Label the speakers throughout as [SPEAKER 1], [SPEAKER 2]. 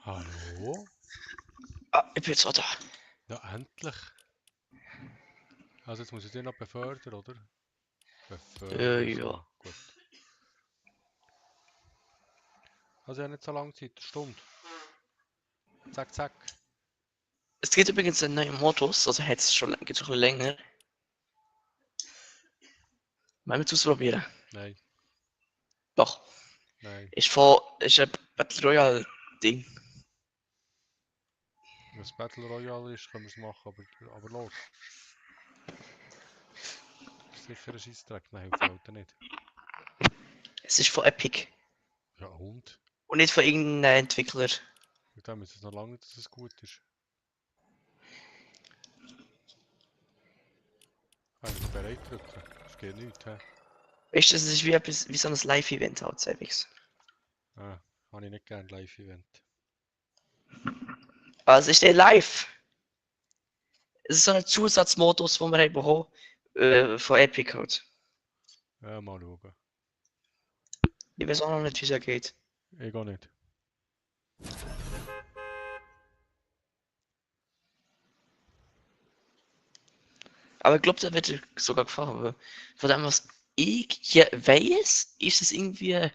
[SPEAKER 1] Hallo?
[SPEAKER 2] Ah, ich bin jetzt auch da.
[SPEAKER 1] Ja, endlich. Also jetzt muss ich den noch befördern, oder? Befördern,
[SPEAKER 2] Ja.
[SPEAKER 1] so, gut. Also ja nicht so lange Zeit, eine Stunde. Zack, zack.
[SPEAKER 2] Es gibt übrigens einen neuen Modus, also hat es schon, gibt's schon länger. Wollen wir es ausprobieren?
[SPEAKER 1] Nein,
[SPEAKER 2] Doch.
[SPEAKER 1] nein.
[SPEAKER 2] Ist ein Battle Royale Ding.
[SPEAKER 1] Wenn es Battle Royale ist, können wir es machen, aber los. Sicher ein Scheissdreck, nein, hilft halt nicht.
[SPEAKER 2] Es ist von Epic
[SPEAKER 1] Ja und?
[SPEAKER 2] und nicht von irgendeinem Entwickler.
[SPEAKER 1] Mit dem ist es noch lange nicht, dass es gut ist. Ah, ich muss bereit drücken. Das geht nicht, hä?
[SPEAKER 2] Weißt du, es ist wie, etwas, wie so ein Live-Event halt, selbst.
[SPEAKER 1] Ah, habe ich nicht gern Live-Event.
[SPEAKER 2] Also ist der live. Es ist so ein Zusatzmodus, den wir haben bekommen von Epic halt.
[SPEAKER 1] Ja, mal schauen.
[SPEAKER 2] Ich weiß auch noch nicht, wie es geht.
[SPEAKER 1] Ich auch nicht.
[SPEAKER 2] Aber ich glaube, der wird dir sogar gefallen. Weil von dem, was ich hier weiß, ist es irgendwie.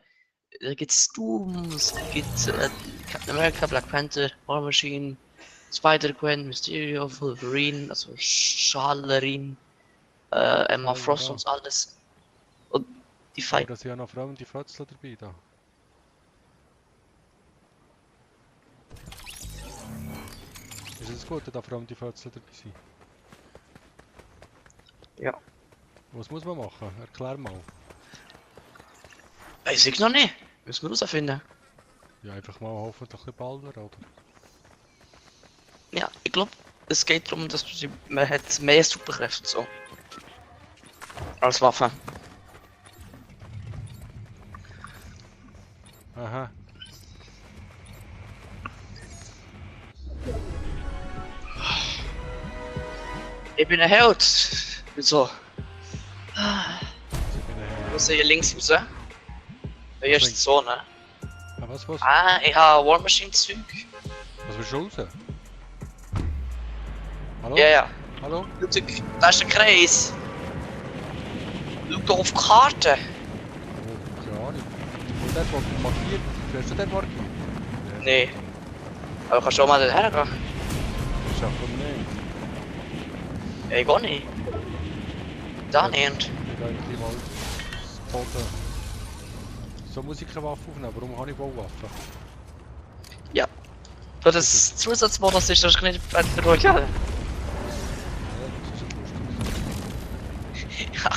[SPEAKER 2] Da gibt's Doom, es gibt Captain America, Black Panther, War Machine, Spider-Gwen, Mysterio, Wolverine, also Schalerin, Emma
[SPEAKER 1] Geil,
[SPEAKER 2] Frost
[SPEAKER 1] ja.
[SPEAKER 2] und alles. Und die
[SPEAKER 1] Aber
[SPEAKER 2] Fight.
[SPEAKER 1] da sind ja noch fremde Fötzler dabei da. Ist es gut, dass da fremde Fötzler dabei sind?
[SPEAKER 2] Ja.
[SPEAKER 1] Was muss man machen? Erklär mal.
[SPEAKER 2] Weiß ich noch nicht. Müssen wir herausfinden.
[SPEAKER 1] Ja, einfach mal hoffentlich ein bisschen ballern, oder?
[SPEAKER 2] Ja, ich glaube, es geht darum, dass man hat mehr Superkräfte so. Als Waffe.
[SPEAKER 1] Aha.
[SPEAKER 2] Ich bin ein Held. Wieso?
[SPEAKER 1] Also ich bin
[SPEAKER 2] Ich muss hier links raus. Da ist die
[SPEAKER 1] links?
[SPEAKER 2] Zone.
[SPEAKER 1] Ah, was?
[SPEAKER 2] Ah, ich habe War Machine Zeug.
[SPEAKER 1] Was willst du raus? Hallo?
[SPEAKER 2] Ja, ja.
[SPEAKER 1] Hallo?
[SPEAKER 2] Da ist der Kreis. Schau doch auf die Karte.
[SPEAKER 1] Oh, keine Ahnung. Und dort, wo du markiert, hast du dort markiert?
[SPEAKER 2] Nee. Aber kannst du auch mal dorthin gehen?
[SPEAKER 1] Das ist einfach nicht.
[SPEAKER 2] Ja, ich auch nicht. Da nicht.
[SPEAKER 1] Ich gehe eigentlich mal das Boden. So muss ich keine Waffe aufnehmen, warum habe ich Bauwaffen?
[SPEAKER 2] Ja. So, das Zusatzmodus ist das nicht Battle Royale.
[SPEAKER 1] Ja, das ist lustig.
[SPEAKER 2] Ja,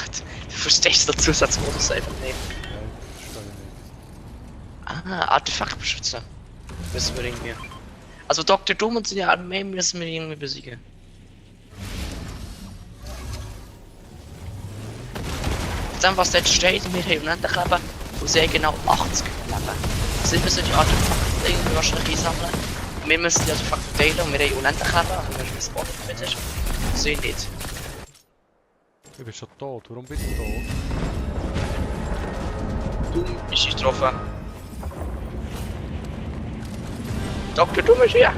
[SPEAKER 2] du verstehst den Zusatzmodus einfach nicht.
[SPEAKER 1] Ja, das verstehe ich nicht.
[SPEAKER 2] Ah, Artefaktbeschützer. Müssen wir irgendwie. Also Dr. Doom und seine Armee müssen wir irgendwie besiegen. Dann was dort steht, wir haben unendlich Leben und sie haben genau 80 Leben. Also wir müssen die Artefakte irgendwie wahrscheinlich einsammeln. Und wir müssen die Artefakte teilen und wir haben unendlich Leben, also wir müssen das Ort mit ist. Sie nicht.
[SPEAKER 1] Ich bin schon tot, warum bin ich tot?
[SPEAKER 2] Doom ist getroffen. Dr. Doom ist hier.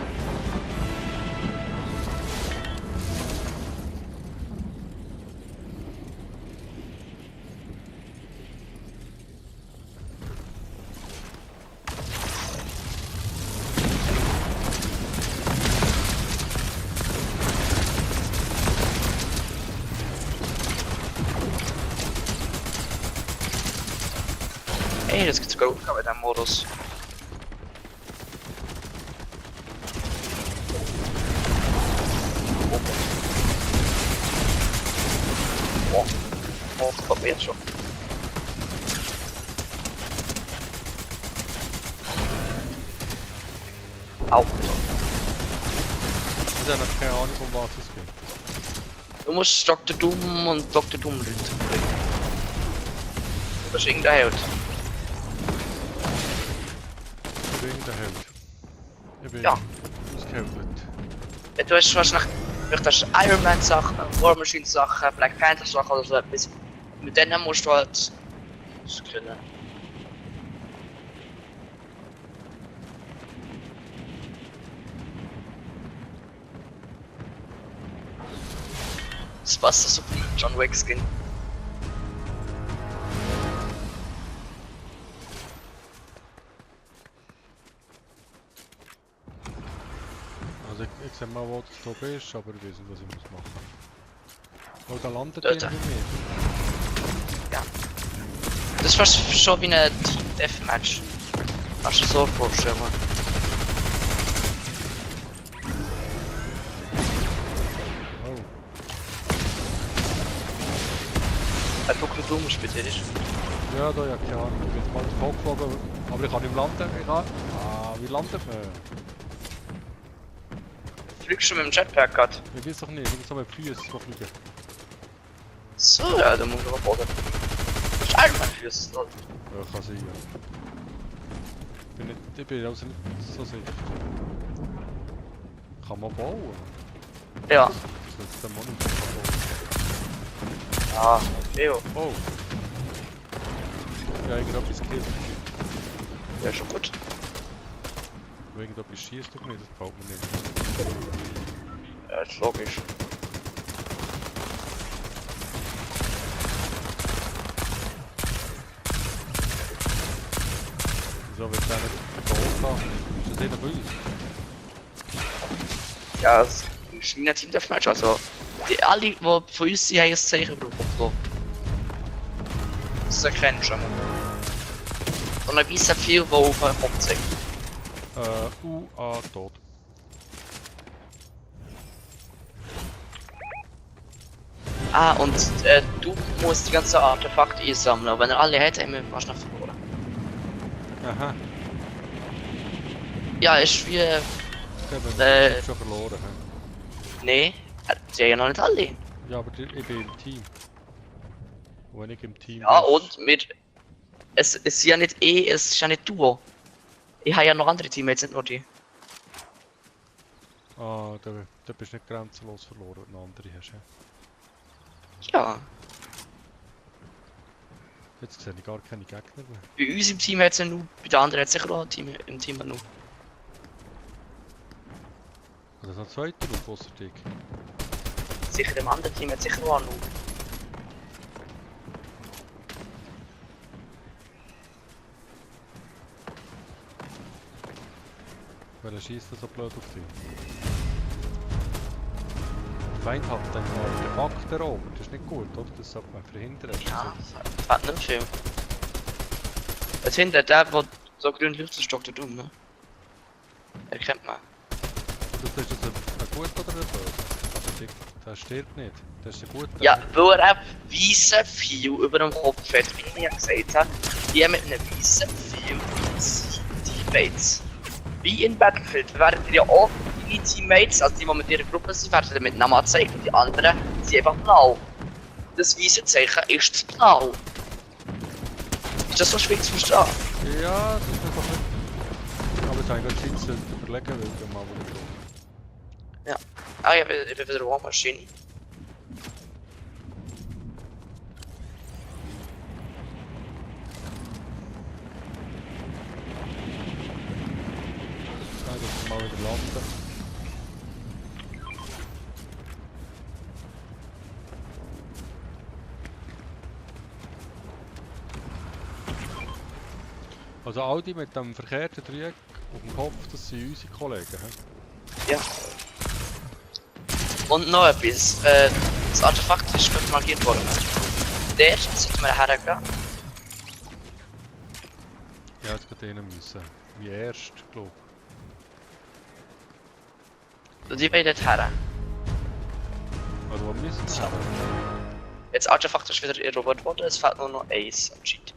[SPEAKER 2] Ey, das gibt's sogar Aufgabe in diesem Modus. Oh, oh, das kommt mir jetzt schon. Au.
[SPEAKER 1] Ich habe noch keine Ahnung, um was es geht.
[SPEAKER 2] Du musst Dr. Doom und Dr. Doom Leute bringen. Das ist irgendein Held.
[SPEAKER 1] Ich bin der Held. Ich bin
[SPEAKER 2] Ja.
[SPEAKER 1] ausgehebelt.
[SPEAKER 2] Du hast wahrscheinlich das Iron Man Sachen, War Machine Sachen, Black Panther Sachen oder so etwas. Mit denen musst du halt skillen. Das passt doch so gut mit John Wick Skin.
[SPEAKER 1] Also ich sehe mal, wo das da ist, aber ich weiß nicht, was ich muss machen. Oh, da landet
[SPEAKER 2] Dort.
[SPEAKER 1] einer bei mir.
[SPEAKER 2] Ja. Das ist fast schon wie ein Team Deathmatch. Kannst du dir so vorstellen.
[SPEAKER 1] Oh.
[SPEAKER 2] Ein dunkler Blumen ist bei dir.
[SPEAKER 1] Ja, da ja keine Ahnung. Ich bin jetzt mal davon geflogen, aber ich kann nicht landen. Ich kann... Ah, wie landet man?
[SPEAKER 2] Fliegst du mit dem Jetpack gerade?
[SPEAKER 1] Ich weiß doch nicht, ich bin so mit Füßen fliegen.
[SPEAKER 2] So, ja, dann muss ich mal bauen. Das ist allgemein fürs Lol.
[SPEAKER 1] Ja, kann sein, ja. Ich bin also nicht so sicher. Kann man bauen?
[SPEAKER 2] Ja.
[SPEAKER 1] Das ist der Monitor bauen.
[SPEAKER 2] Ah, Leo.
[SPEAKER 1] Oh! Ja, irgendetwas gekillt.
[SPEAKER 2] Ja, schon gut.
[SPEAKER 1] Aber irgendetwas schießt doch nicht, das baut man nicht.
[SPEAKER 2] Ja, ist logisch.
[SPEAKER 1] So, wenn es einer gebaut hat, ist das einer bei uns.
[SPEAKER 2] Ja, das ist mein Team Deathmatch, also alle, die von uns sind, haben ein Zeichen bekommen. Das erkennen schon mal. Und dann weiss viel, die auf den Kopf zeigen.
[SPEAKER 1] tot.
[SPEAKER 2] Ah, und du musst die ganzen Artefakte einsammeln. Und wenn er alle hat, haben wir fast noch verloren.
[SPEAKER 1] Aha,
[SPEAKER 2] Ja, ist wie...
[SPEAKER 1] ich habe schon verloren. He?
[SPEAKER 2] Nee, die haben ja noch nicht alle.
[SPEAKER 1] Ja, aber ich bin im Team. Und wenn ich im Team
[SPEAKER 2] Ja,
[SPEAKER 1] bin,
[SPEAKER 2] und mit... Es ist ja nicht es ist ja nicht Duo. Ich habe ja noch andere Teammates, nicht nur die.
[SPEAKER 1] Ah, da bist du nicht grenzenlos verloren, wenn du andere hast. He?
[SPEAKER 2] Ja,
[SPEAKER 1] Jetzt sehe ich gar keine Gegner mehr.
[SPEAKER 2] bei uns im Team hat es ja nur, bei den anderen hat es sicher auch ein Team, im Team nur.
[SPEAKER 1] Oder so ein zweiter Ruf ausser dich.
[SPEAKER 2] Sicher im anderen Team hat es sicher auch nur.
[SPEAKER 1] Weil schießt das so blöd auf dich. Der Feind hat dann Artefakte erobert, das ist nicht gut, oder? Das sollte man verhindern.
[SPEAKER 2] Ja, fährt nicht viel. Jetzt hinter der, der so grün Lüfterstock da drum, ne? Erkennt man.
[SPEAKER 1] Das ist ein gut oder ein böse? Also der stirbt nicht, das ist ein guter.
[SPEAKER 2] Ja, weil er weissen viel über dem Kopf hat, wie ich ja gesagt habe. Die mit einem weissen viel Teammates. Wie in Battlefield werden ja auch die Teammates, also die mit ihrer Gruppe sind, werden mit Namen gezeigt und die anderen sind einfach blau. Das weiße Zeichen ist blau. Ist das so schwierig zu verstehen?
[SPEAKER 1] Ja, das ist einfach nicht. Aber es ist eigentlich Zeit zu überlegen, weil wir mal wieder kommen.
[SPEAKER 2] Ja. Ah ja, ich bin wieder eine Maschine.
[SPEAKER 1] Nein, dass wir mal wieder landen. Also all die mit dem verkehrten Dreieck auf dem Kopf, das sind unsere Kollegen. He?
[SPEAKER 2] Ja. Und noch etwas. Das Artefakt ist gerade markiert worden. Der sollten wir hergehen.
[SPEAKER 1] Ja, jetzt geht rein müssen. Wie erst, glaube
[SPEAKER 2] Und die beiden her.
[SPEAKER 1] ich. Also wo müssen wir haben?
[SPEAKER 2] Jetzt das Artefakt ist wieder erobert worden, es fehlt nur noch eins anscheinend.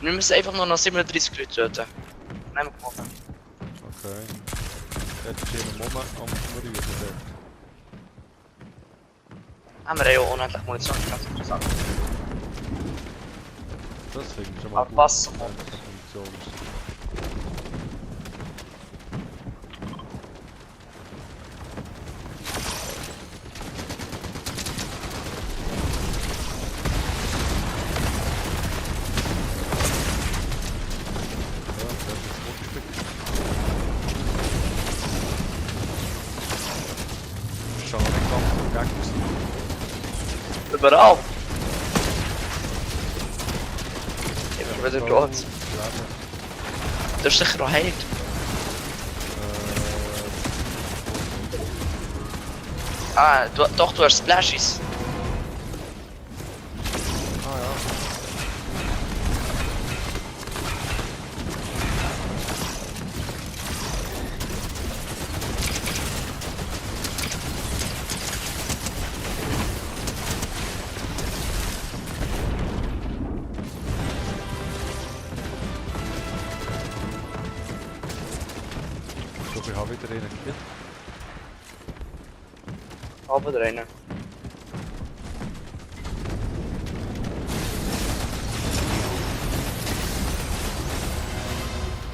[SPEAKER 2] Wir müssen einfach nur noch 37 Leute töten. Nehmen wir gewonnen.
[SPEAKER 1] Okay. Dort ist jemand am Rühren dort.
[SPEAKER 2] Haben wir ja auch unendlich Munition, ganz interessant.
[SPEAKER 1] Das finde ich schon mal
[SPEAKER 2] Aber
[SPEAKER 1] gut.
[SPEAKER 2] was zum
[SPEAKER 1] wenn es eine Munition ist. Ja, das ist ein Rückstück. Schade, ich kann zum Gegner sein.
[SPEAKER 2] Überall. Immer wieder
[SPEAKER 1] So,
[SPEAKER 2] dort.
[SPEAKER 1] Leben.
[SPEAKER 2] Das ist sicher auch heilig. Doch, du hast Splashies.
[SPEAKER 1] Ah ja. Ich glaube, ich habe wieder einen gekillt.
[SPEAKER 2] Aber der eine.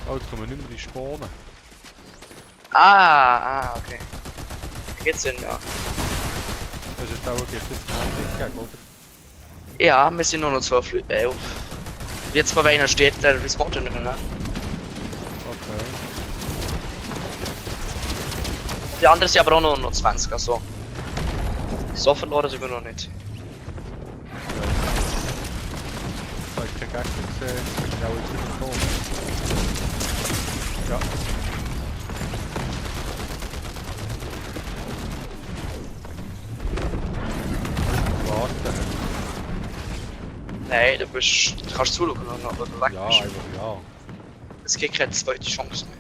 [SPEAKER 1] Oh, jetzt kommen wir nicht mehr spawnen.
[SPEAKER 2] Okay. Geht's denn ja?
[SPEAKER 1] Das ist auch jetzt ein Handling, oder?
[SPEAKER 2] Ja, wir sind nur noch 12 Leute. 11. Jetzt vor einer steht der Respawner drin, ne?
[SPEAKER 1] Okay.
[SPEAKER 2] Die anderen sind aber auch nur noch 20, also. So verloren sind wir noch nicht.
[SPEAKER 1] Ich habe keinen Gegner gesehen, jetzt bin ich auch jetzt wieder gekommen. Ja. Warten.
[SPEAKER 2] Nein, du kannst zuschauen und noch weg
[SPEAKER 1] Ja,
[SPEAKER 2] bist.
[SPEAKER 1] einfach ja.
[SPEAKER 2] Es gibt keine zweite Chance mehr.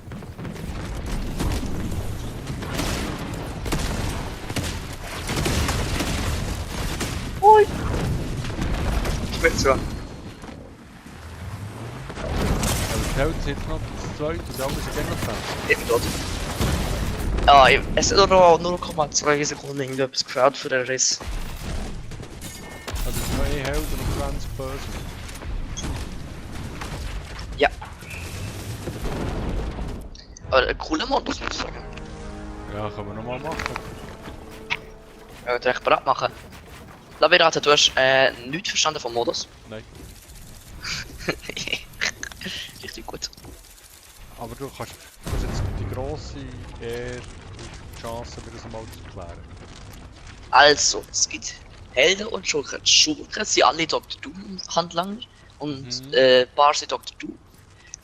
[SPEAKER 2] Ui! Ich bin zu.
[SPEAKER 1] Aber die Helden sind jetzt noch das zweite und die anderen sind immer noch
[SPEAKER 2] Eben dort. Ah, es ist nur noch 0,2 Sekunden irgendetwas gefällt für den Riss.
[SPEAKER 1] Also 2 Helden und 20 Böse.
[SPEAKER 2] Ja. Aber ein cooler Modus, muss ich sagen.
[SPEAKER 1] Ja, können wir nochmal machen.
[SPEAKER 2] Direkt bereit machen. Lass mich raten, du hast nichts verstanden vom Modus.
[SPEAKER 1] Nein.
[SPEAKER 2] Richtig gut.
[SPEAKER 1] Aber du kannst jetzt die grosse Ehre und Chance, mir das mal zu erklären.
[SPEAKER 2] Also, es gibt Helden und Schurken. Die Schurken sind alle Dr. Doom Handlanger und ein paar sind Dr. Doom.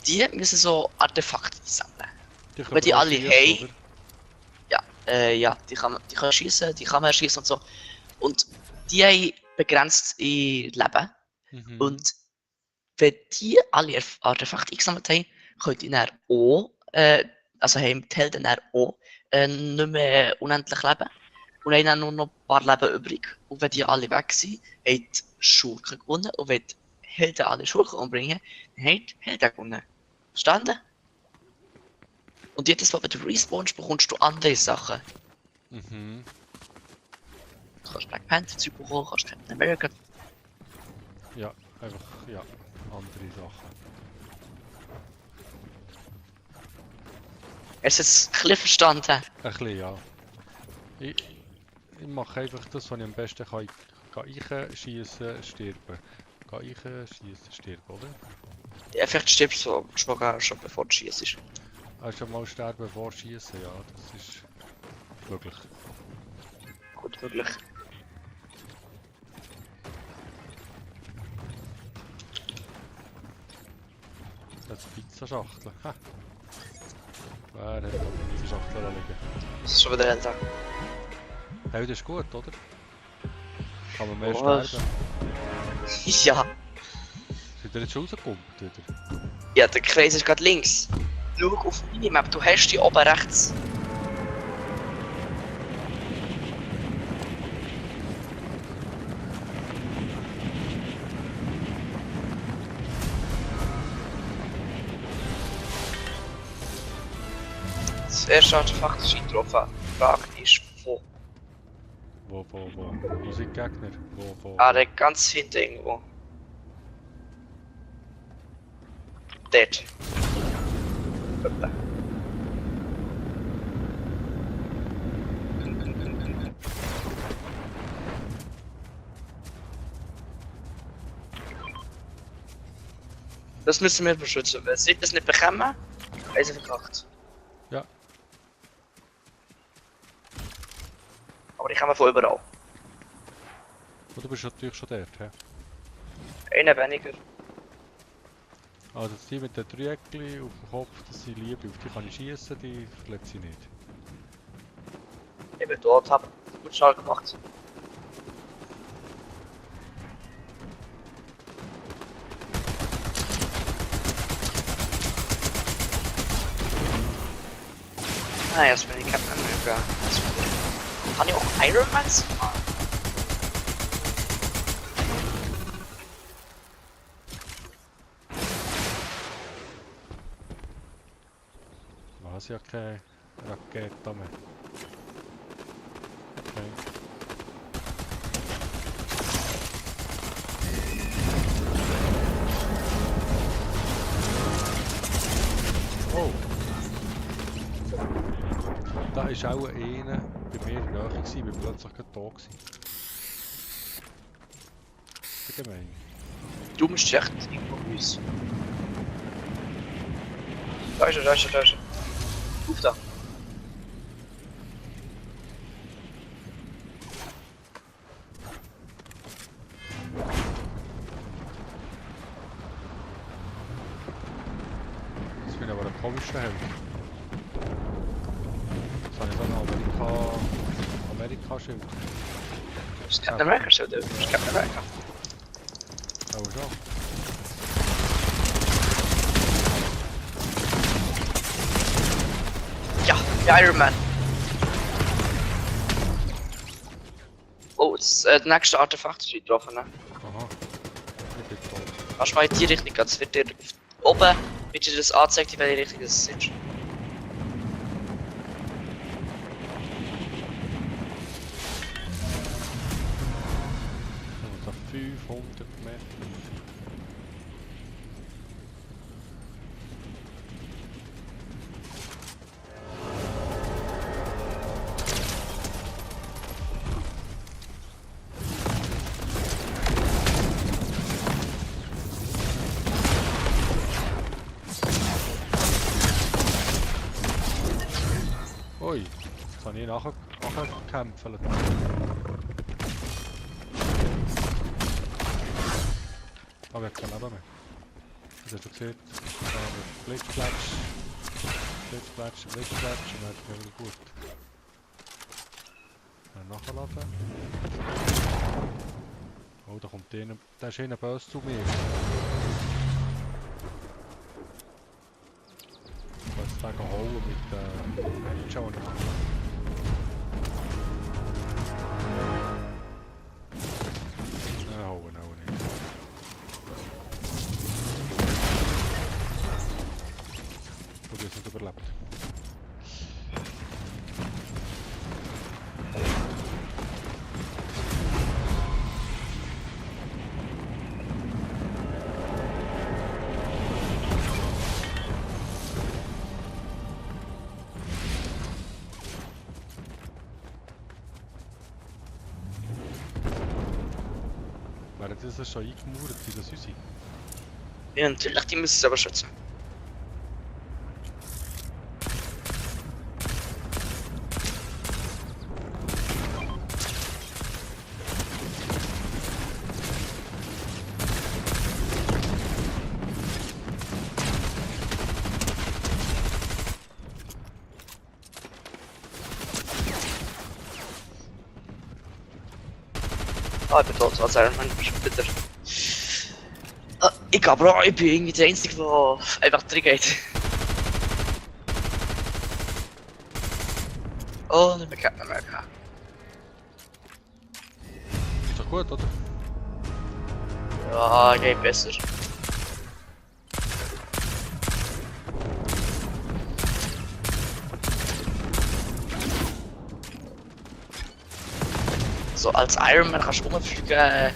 [SPEAKER 2] Die müssen so Artefakte sammeln.
[SPEAKER 1] Die
[SPEAKER 2] Wenn die
[SPEAKER 1] auch
[SPEAKER 2] alle
[SPEAKER 1] schiessen,
[SPEAKER 2] haben, ja, die können schießen, die kann man erschießen und so. Und die haben begrenzt ihr Leben.
[SPEAKER 1] oder? Mhm.
[SPEAKER 2] Und wenn die alle Artefakte eingesammelt haben, können die dann auch, also haben die Helden dann auch nicht mehr unendlich leben. Und haben dann nur noch ein paar Leben übrig. Und wenn die alle weg sind, haben die Schurken gewonnen. Und wenn die Helden alle Schurken umbringen, dann haben die Helden gewonnen. Verstanden? Und jedes Mal, wenn du respawnst, bekommst du andere Sachen.
[SPEAKER 1] Mhm.
[SPEAKER 2] Du kannst Black Panther Zeug bekommen, kannst Captain America.
[SPEAKER 1] Ja, einfach, ja, andere Sachen.
[SPEAKER 2] Hast du es ein bisschen verstanden?
[SPEAKER 1] Ein bisschen, ja. Ich mache einfach das, was ich am besten kann. Ich gehe schießen, sterben. Gehe schießen, sterben, oder?
[SPEAKER 2] Ja, vielleicht stirbst du schon bevor du schießt.
[SPEAKER 1] Also mal sterben vor schießen, ja, das ist möglich.
[SPEAKER 2] Gut möglich.
[SPEAKER 1] Das Pizzaschachtel. Ha. Wer hat da Pizzaschachtel liegen?
[SPEAKER 2] Das ist schon wieder ein Tag.
[SPEAKER 1] Hey, das ist gut, oder? Kann man mehr
[SPEAKER 2] Was?
[SPEAKER 1] sterben.
[SPEAKER 2] Ja.
[SPEAKER 1] Sind ihr jetzt schon rausgekumpelt wieder?
[SPEAKER 2] Ja, der Kreis ist gerade links. Schau auf die Minimap, du hast die oben rechts. Das erste Artefakt ist eingetroffen. Die Frage ist, wo?
[SPEAKER 1] Wo sind die Gegner? Wo?
[SPEAKER 2] Ah, der ganz hinten irgendwo. Dort. Etwa. Das müssen wir beschützen. Wenn sie das nicht bekommen, haben sie verkackt.
[SPEAKER 1] Ja.
[SPEAKER 2] Aber die kommen von überall.
[SPEAKER 1] Oh, du bist natürlich schon dort, hä?
[SPEAKER 2] Einer weniger.
[SPEAKER 1] Also die mit den Dreieckchen auf dem Kopf, das sind Liebe, auf die kann ich schießen, die verletze ich nicht.
[SPEAKER 2] Ich bin tot, hab gut schnell gemacht. Ah, jetzt bin ich Captain America. Kann ich auch Iron Man sein?
[SPEAKER 1] Du hast ja keine Rakete mehr. Okay. Oh! Da ist auch einer bei mir in der Nähe gewesen, weil plötzlich gerade da war. Das ist gemein.
[SPEAKER 2] Du musst echt irgendwo bei uns. Da ist er, da ist er, da ist er. Ruf da.
[SPEAKER 1] Das finde ich aber ein komischer Held. Das habe ich so ein Amerika-Schild.
[SPEAKER 2] Das ist Captain America, so, das ist Captain America.
[SPEAKER 1] Oh schon.
[SPEAKER 2] Ja, der Iron Man. Oh, das nächste Artefakt ist getroffen. Ne?
[SPEAKER 1] Aha. Ich bin tot.
[SPEAKER 2] Kannst du mal in die Richtung gehen? Es wird dir oben wird dir das angezeigt, in welche Richtung es sitzt.
[SPEAKER 1] Also 500 Meter. Ui, jetzt habe ich nachher gekämpft. Aber ich habe kein Leben mehr. Das hast du gesehen. Da haben wir Blitzplatsch, Blitzplatsch, Blitzplatsch und dann ist es wieder gut. Dann nachladen. Oh, da kommt der ist einer böse zu mir. Ich kann jetzt den holen mit Headshot. Nein, holen auch nicht. Und die ist nicht überlebt. Wären das schon eingemauert, wie das unsere?
[SPEAKER 2] Ja, natürlich, die müssen es aber schützen. Ah, ich bin tot, als Iron Man, bitte. Ich aber auch, ich bin irgendwie der Einzige, der einfach drin geht. Oh, nicht mehr Captain America.
[SPEAKER 1] Ist doch gut, oder?
[SPEAKER 2] Ja, geht besser. So, als Iron Man kannst du rumfliegen,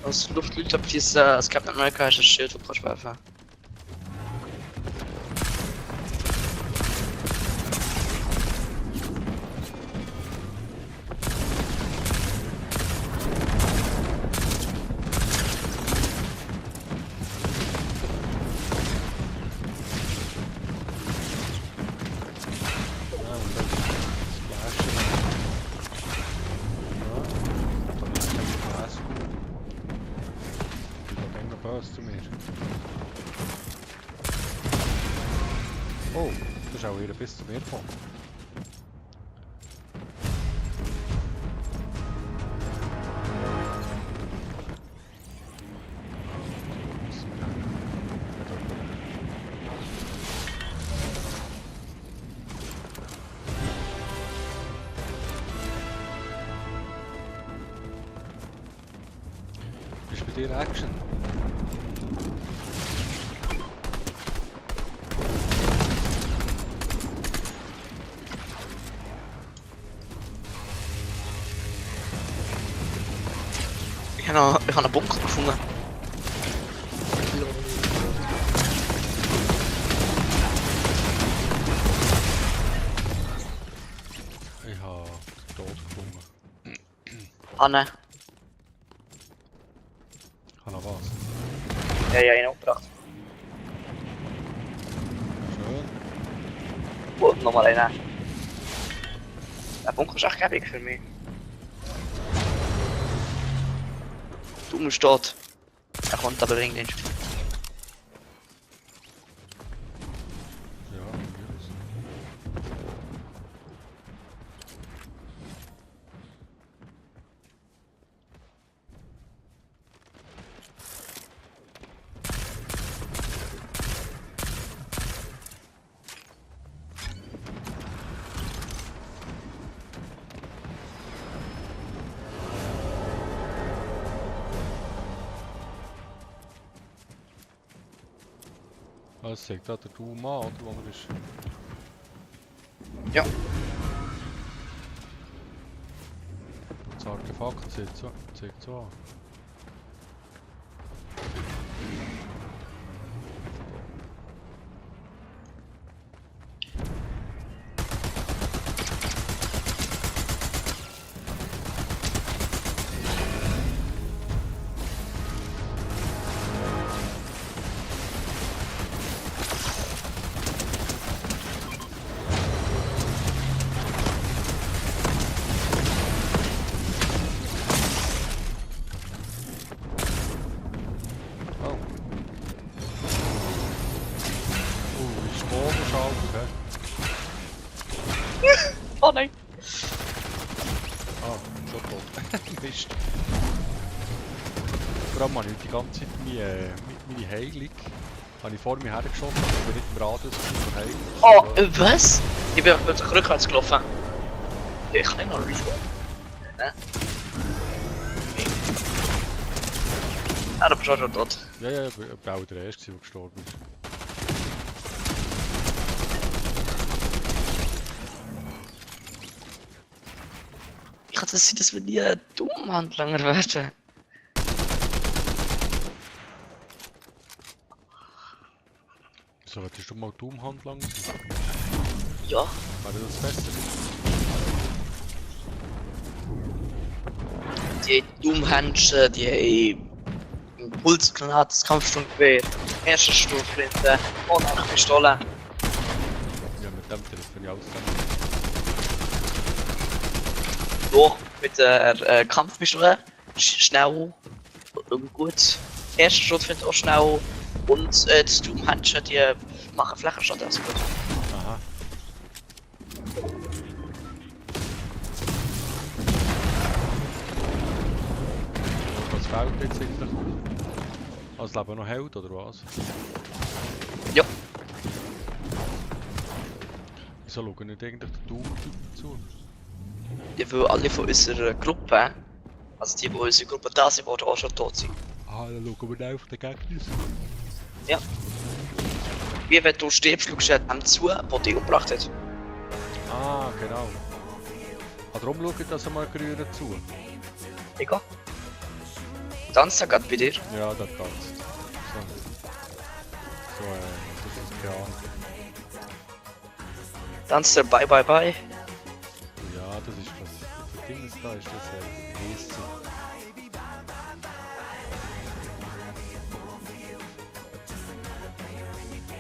[SPEAKER 2] aus Luftleute abschießen, als Captain America hast du ein Schild, das kannst du werfen.
[SPEAKER 1] Ja, und dann splashen. Ja, dann ist kein Glas gut. Oh, das ist auch wieder bis zu mir gekommen. Ist bei dir Action?
[SPEAKER 2] Ich habe einen Bunker gefunden.
[SPEAKER 1] Ich habe tot gefunden.
[SPEAKER 2] Anne.
[SPEAKER 1] Ich habe noch was.
[SPEAKER 2] Ja, ihn umgebracht.
[SPEAKER 1] Schön.
[SPEAKER 2] Und nochmal einer. Der Bunker ist echt gäbig für mich. Du steht. Er kommt aber irgendwie nicht.
[SPEAKER 1] Ja, jetzt. Was sagt da der Doom an, oder wo er ist?
[SPEAKER 2] Ja.
[SPEAKER 1] Das Artefakt zeigt so an. Oh. Wie Stromschalter, hä?
[SPEAKER 2] Oh nein.
[SPEAKER 1] Ah, schon tot. Mist. Vor allem habe ich die ganze Zeit meine Heilung habe ich vor mir hergeschossen, aber nicht im Radius von Heilung.
[SPEAKER 2] Oh, was? Ich bin plötzlich rückwärts gelaufen. Ich kann nicht noch rüber. Ne? Ah, du bist auch schon tot.
[SPEAKER 1] Ja, ich war auch der Erste, der gestorben ist.
[SPEAKER 2] Ich kann das sein, dass wir nie Dummhandlanger werden.
[SPEAKER 1] So, hättest du mal Doom-Handlanger sein?
[SPEAKER 2] Ja.
[SPEAKER 1] Wäre das besser?
[SPEAKER 2] Die Dummhändchen, die Impulsgranate, das Kampfsturmgewehr, erste Stuhlflinte und eine Pistole.
[SPEAKER 1] Ja, mit dem treffe ich alles zusammen.
[SPEAKER 2] Doch, mit der Kampfpistole, schnell und gut. Erste Stuhlflinte auch schnell. Und die Dummhändchen, die machen Flächenschaden, also gut.
[SPEAKER 1] Aha. Was fehlt jetzt eigentlich? Also leben noch Held oder was?
[SPEAKER 2] Ja.
[SPEAKER 1] Wieso schauen nicht eigentlich der Doom-Typ zu?
[SPEAKER 2] Die will alle von unserer Gruppe, also die unsere Gruppe da sind, die auch schon tot sind.
[SPEAKER 1] Ah, dann schauen wir einfach den Gegner.
[SPEAKER 2] Ja. Wie wenn du stirbst, schaust du dem zu, der dich umgebracht hat.
[SPEAKER 1] Ah, genau. Ah, darum schaue ich das einmal grüner zu.
[SPEAKER 2] Egal. Tanzt er gerade bei dir?
[SPEAKER 1] Ja, das tanzt. So, das ist keine Ahnung.
[SPEAKER 2] Tanzt er bye bye bye?
[SPEAKER 1] Ja, das ist das. Der Ding ist da, ist das ESC.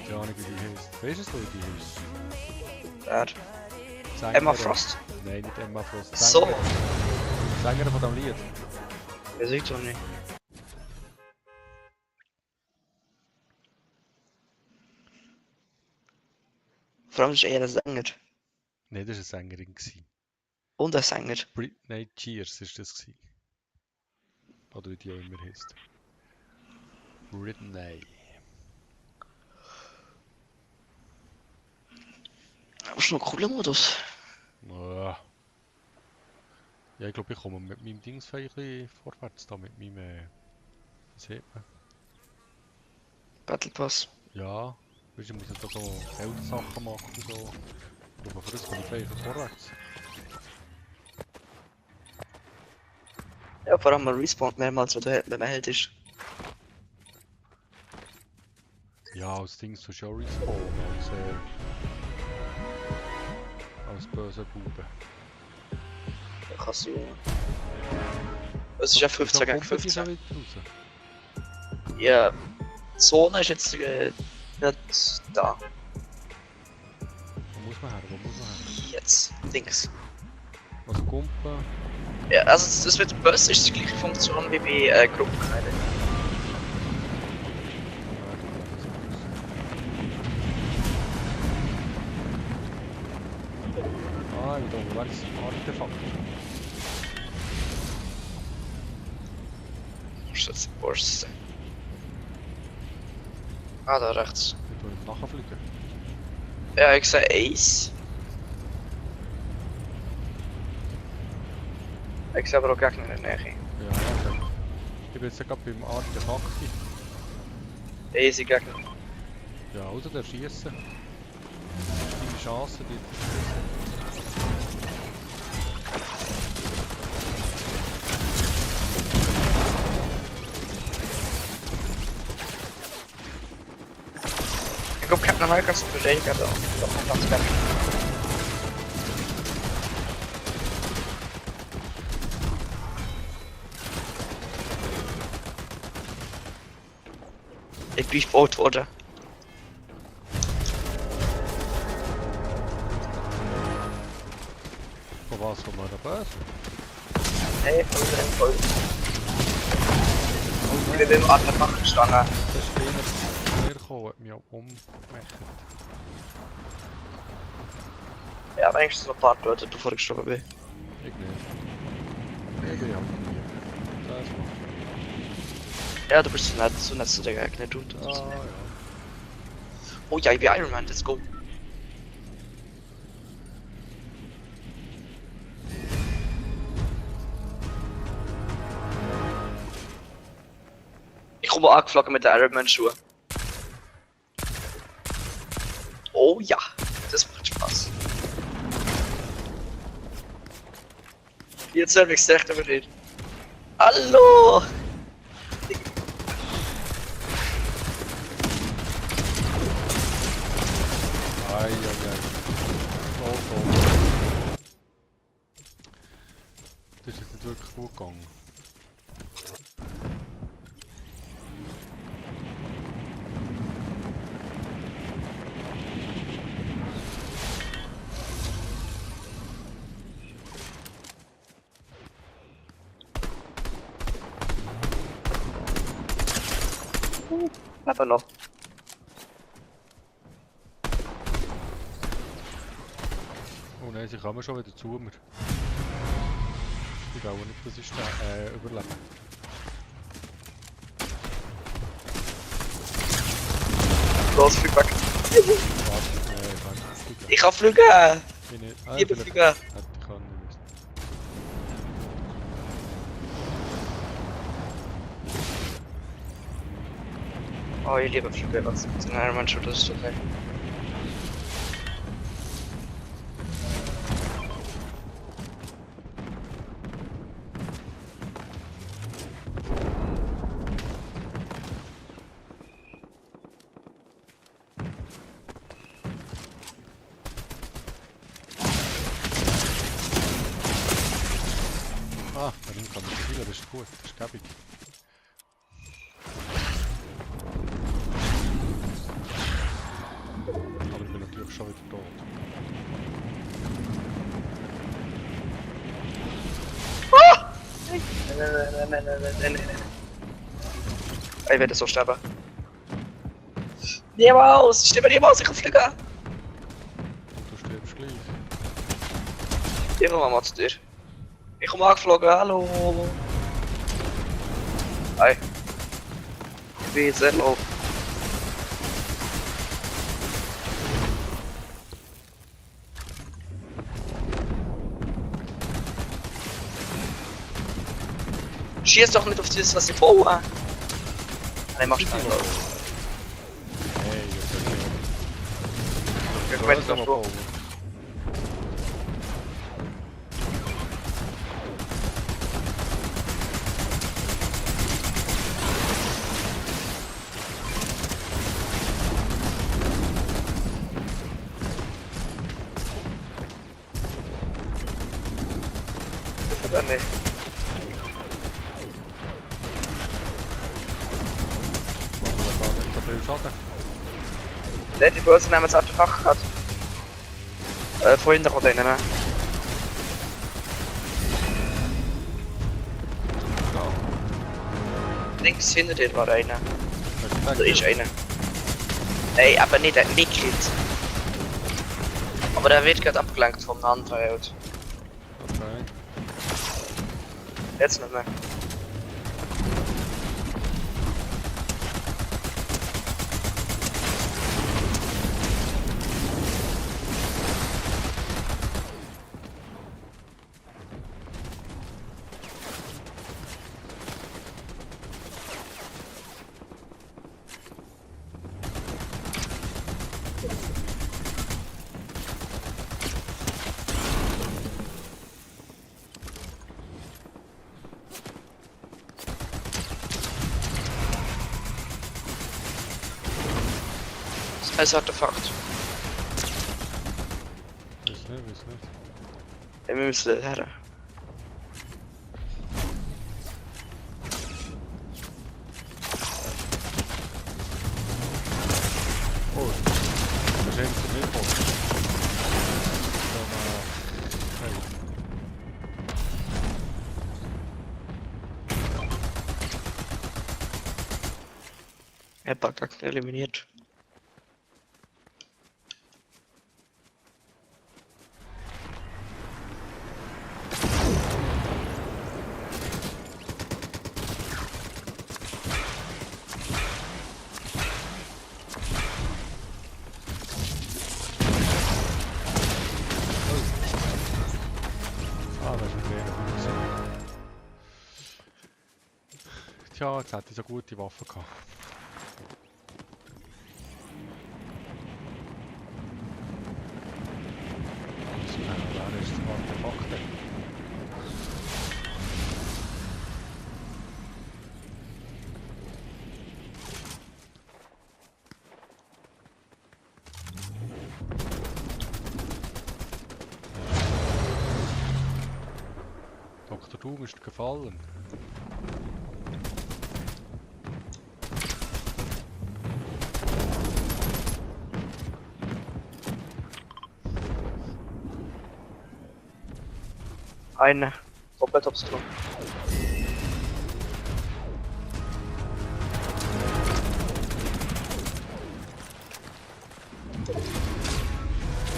[SPEAKER 1] Keine Ahnung, wie die heißt. Weißt du, wie die heißt?
[SPEAKER 2] Der. Emma Frost.
[SPEAKER 1] Nein, nicht Emma Frost.
[SPEAKER 2] So.
[SPEAKER 1] Sängerin von dem Lied.
[SPEAKER 2] Wer sieht doch nicht. Vor allem ist er ein Sänger.
[SPEAKER 1] Nein, das war eine Sängerin. Gewesen.
[SPEAKER 2] Und ein Sänger.
[SPEAKER 1] Britney Cheers ist das gewesen. Oder wie die auch immer heisst. Britney.
[SPEAKER 2] Aber ist noch ein cooler Modus.
[SPEAKER 1] Ja, ich glaube, ich komme mit meinem Dings ein bisschen vorwärts da, mit meinem, wie sieht man?
[SPEAKER 2] Battle Pass.
[SPEAKER 1] Ja, weißt du, ich muss jetzt da so Heldensachen machen und so. Aber für das komme ich eigentlich vorwärts.
[SPEAKER 2] Ja, vor allem man respawnt mehrmals, wenn man Held ist.
[SPEAKER 1] Ja, als Dings so schon respawnen, als böser Bube.
[SPEAKER 2] Ja, kannst du. Es ist ja 15 gegen 15.
[SPEAKER 1] Wieder raus.
[SPEAKER 2] Ja, die Zone ist jetzt nicht da.
[SPEAKER 1] Wo muss man her? Wo muss man her?
[SPEAKER 2] Jetzt, Dings.
[SPEAKER 1] Also Kumpen.
[SPEAKER 2] Ja, also das mit dem Bus ist die gleiche Funktion wie bei Gruppenkleidung.
[SPEAKER 1] Ah, ich glaube, wer ist Artefakt?
[SPEAKER 2] Wo ist das die Borste? Ah, da rechts.
[SPEAKER 1] Ich will nachfliegen.
[SPEAKER 2] Ja, ich sehe Ace. Ich sehe aber auch Gegner in der Nähe.
[SPEAKER 1] Ja, okay. Ich bin jetzt gerade beim Artefakt.
[SPEAKER 2] Easy Gegner.
[SPEAKER 1] Ja, also der Schießen. Deine Chance, die zu schießen.
[SPEAKER 2] Ich glaube, Captain America ist ein Verteidiger da. Doch, ganz geil. Ich bin gebaut worden.
[SPEAKER 1] Von was? Von meiner Base?
[SPEAKER 2] Hey, voll. Ich bin beim Artefakt gestanden.
[SPEAKER 1] Das ist einer zu mir gekommen, hat mich auch umgemacht.
[SPEAKER 2] Ja, wenigstens noch ein paar Leute, bevor ich gestorben bin.
[SPEAKER 1] Ich nicht. Ich bin halt nie. Das macht.
[SPEAKER 2] Ja, du bist so nett zu der Gegner, du.
[SPEAKER 1] Ah, ja.
[SPEAKER 2] Oh ja, ich bin Iron Man, let's go. Ich komme angeflogen mit den Iron Man Schuhen. Oh ja, das macht Spaß. Jetzt habe ich es echt überredet. Hallo!
[SPEAKER 1] Ai. So. Das ist jetzt nicht wirklich gut gegangen.
[SPEAKER 2] Aber noch.
[SPEAKER 1] Oh nein, sie kommen schon wieder zu mir. Ich glaube nicht, das ist der Überleben.
[SPEAKER 2] Los, flieg weg.
[SPEAKER 1] Warte, ich kann nicht fliegen.
[SPEAKER 2] Ich kann fliegen!
[SPEAKER 1] Ich nicht.
[SPEAKER 2] Ich bin
[SPEAKER 1] vielleicht
[SPEAKER 2] fliegen!
[SPEAKER 1] hätte ich können müssen.
[SPEAKER 2] Oh, ich liebe Fliegen, was mit den Iron Man Schuhen, das ist okay.
[SPEAKER 1] Ah, der Ring kann nicht spielen, das ist gut, das ist gäbig. Aber ich bin natürlich schon wieder tot.
[SPEAKER 2] Nein. Ich werde so sterben. Niemals! Ich sterbe niemals, ich kann fliegen! Ich komme mal zu dir. Ich komme angeflogen, hallo. Hi. Ich bin sehr low. Schieß doch nicht auf das, was ich baue. Nein, mach schnell.
[SPEAKER 1] Hey, jetzt ist
[SPEAKER 2] Ich
[SPEAKER 1] es.
[SPEAKER 2] werde noch so. Oder nicht?
[SPEAKER 1] Machen wir gar nicht so viel Schaden.
[SPEAKER 2] Der die Börse nehmen jetzt Artefakt hat. Vorhin noch oder ne? Links hinter dir war einer. Da ist einer. Ey, aber nicht ein Liquid. Aber der wird gerade abgelenkt vom anderen Auto.
[SPEAKER 1] Okay.
[SPEAKER 2] Jetzt nicht mehr. Als Artefakt.
[SPEAKER 1] Weiß nicht.
[SPEAKER 2] Ja, wir müssen her.
[SPEAKER 1] Oh, das ist ein zum Info. Hey.
[SPEAKER 2] Er packt eliminiert.
[SPEAKER 1] Ah, das ist ein Lehrer. Tja, jetzt hätte ich so gute Waffen gehabt. Wer ist das Artefakt denn? Dr. Doom ist gefallen.
[SPEAKER 2] Eine. Doppelt Obstron.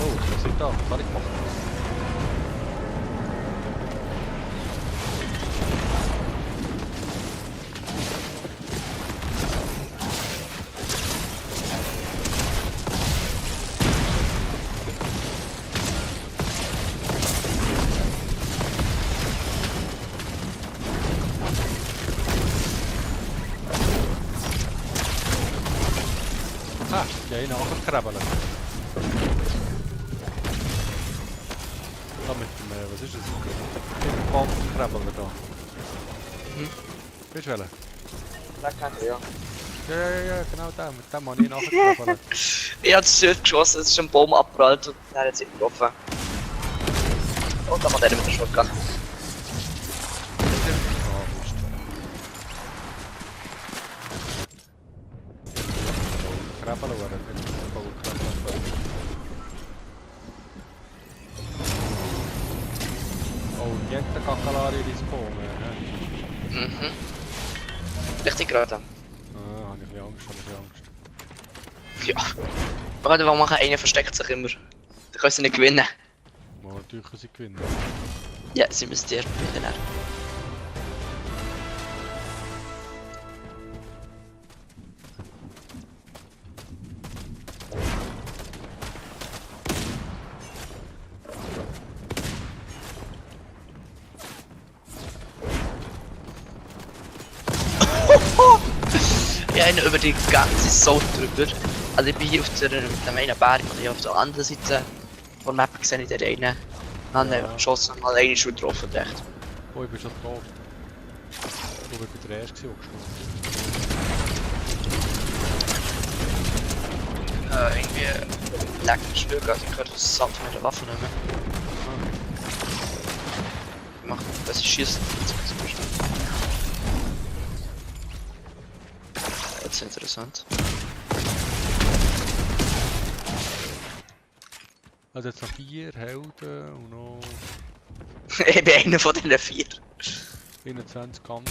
[SPEAKER 1] Oh, was sind da? Was habe ich gemacht? Ah, die eine nachkrabbeln. Da mit dem, was ist das? Mit dem Bandkrabbeln da.
[SPEAKER 2] Mhm.
[SPEAKER 1] Willst du wählen?
[SPEAKER 2] Da kann ich, ja.
[SPEAKER 1] Ja, genau der. Mit dem habe ich nachgekrabbelt.
[SPEAKER 2] Ich hab das Schild geschossen, es ist ein Baum abgeprallt und er hat sich getroffen. Und dann hat er mit der Shotgun.
[SPEAKER 1] Ah, Mist. Krabbeln werden, nicht krabbeln. Oh, niente Kakalari rispone.
[SPEAKER 2] Mhm. Richtig gerade.
[SPEAKER 1] Ah, habe ich ein bisschen Angst.
[SPEAKER 2] Ja. Warte, warum machen einer versteckt sich immer? Da kannst du nicht gewinnen.
[SPEAKER 1] Mal, Ja, natürlich können sie gewinnen.
[SPEAKER 2] Ja, sie müssen die erst gewinnen. Ja, einer über die ganze Saison drüber. Also ich bin hier auf der einen Berg und ich auf der anderen Seite von der Map gesehen, in der einen. Dann
[SPEAKER 1] Ja.
[SPEAKER 2] habe ich geschossen und mal eine schon getroffen, echt.
[SPEAKER 1] Oh, ich bin schon tot. Du bist bei der ersten geschossen.
[SPEAKER 2] Irgendwie lag ein Stück, also ich könnte das Saft mit der Waffe nehmen. Ich mach das ist Schießen. Jetzt ist interessant.
[SPEAKER 1] Also jetzt noch 4 Helden und noch
[SPEAKER 2] Ich bin einer von den 4.
[SPEAKER 1] 21 Kampf.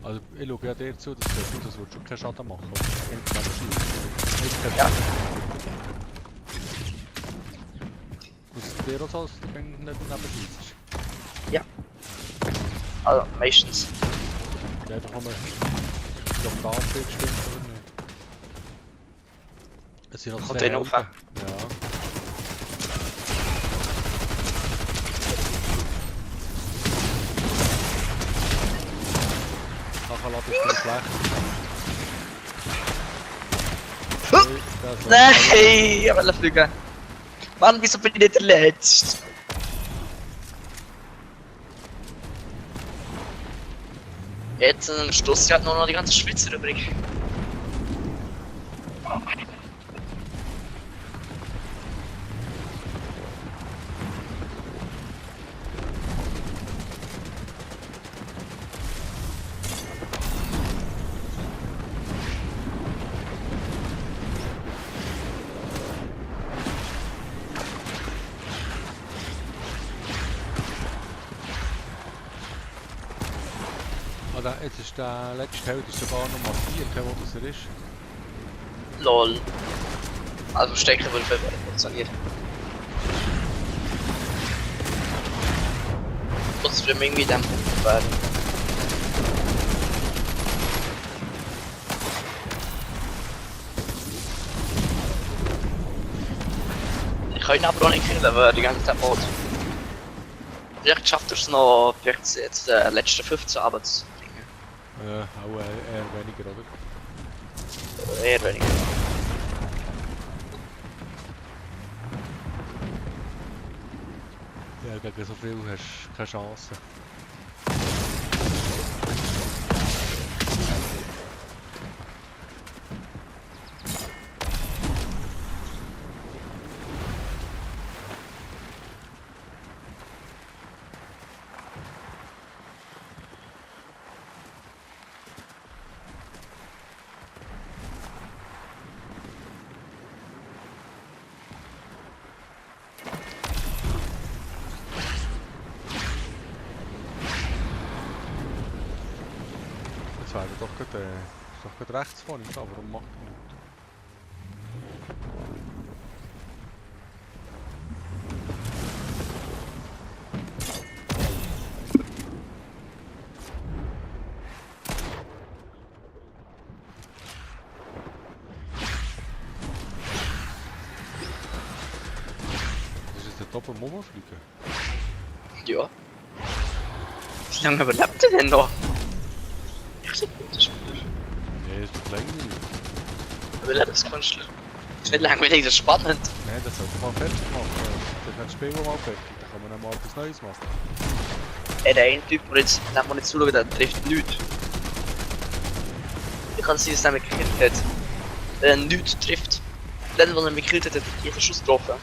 [SPEAKER 1] Also ich schaue ja dir zu, das wird schon keinen Schaden machen.
[SPEAKER 2] Ja.
[SPEAKER 1] Muss es dir auch so, wenn du nicht daneben schießt?
[SPEAKER 2] Also meistens.
[SPEAKER 1] Ja, da kann man die Oktave gestimmt oder nicht? Es sind noch
[SPEAKER 2] Kommt
[SPEAKER 1] 2
[SPEAKER 2] einer
[SPEAKER 1] Helden.
[SPEAKER 2] rauf?
[SPEAKER 1] Ja. Nachher lade ich den schlecht.
[SPEAKER 2] Nein, ich will fliegen. Mann, wieso bin ich nicht der Letzte? Jetzt stoßt halt nur noch die ganze Schweizer übrig.
[SPEAKER 1] Also jetzt ist der letzte Held ist sogar noch markiert, wo das er ist.
[SPEAKER 2] Lol. Also Stecker würde funktioniert. Muss für mich irgendwie dann Punkt werden. Ich kann ihn aber auch nicht killen, weil er die ganze Zeit baut. Vielleicht schafft er es noch, vielleicht jetzt letzten 15 Abend zu bringen.
[SPEAKER 1] Auch eher weniger, oder?
[SPEAKER 2] Eher weniger.
[SPEAKER 1] Ja, gegen so viel hast du keine Chance. Jetzt wäre doch gerade rechts von ihm, aber warum macht er nicht? Das ist der Doppel-Momo-Fliegen.
[SPEAKER 2] Ja. Wie lange überlebt er denn noch? Ich sehe gute Spieler.
[SPEAKER 1] Nee, ist doch länger.
[SPEAKER 2] Überlebenskünstler. Das ist nicht langweilig, das ist spannend.
[SPEAKER 1] Nein, das sollte man fertig machen. Dann hat das Spiel mal fertig, dann kann man dann mal etwas Neues machen.
[SPEAKER 2] Der eine Typ, der jetzt nicht zuschauen, der trifft nichts. Ich kann es sein, dass er mich gekillt hat. Wenn er nichts trifft. Dann, wo er mich gekillt hat, hat er jeden Schuss getroffen.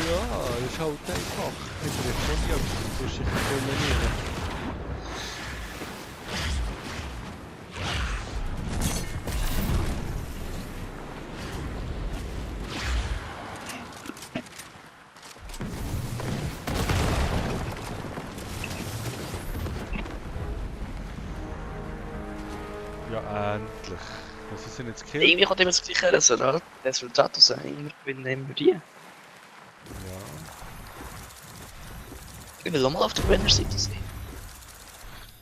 [SPEAKER 1] Ja, das ist halt einfach. Ich treffe schon die, aber du tust dich kombinieren. Ja, endlich. Was sind jetzt Kills?
[SPEAKER 2] Irgendwie kommt immer das gleiche Resultat raus. Immer gewinnen immer die.
[SPEAKER 1] Ja.
[SPEAKER 2] Ich will auch mal auf der Gewinnerseite sein.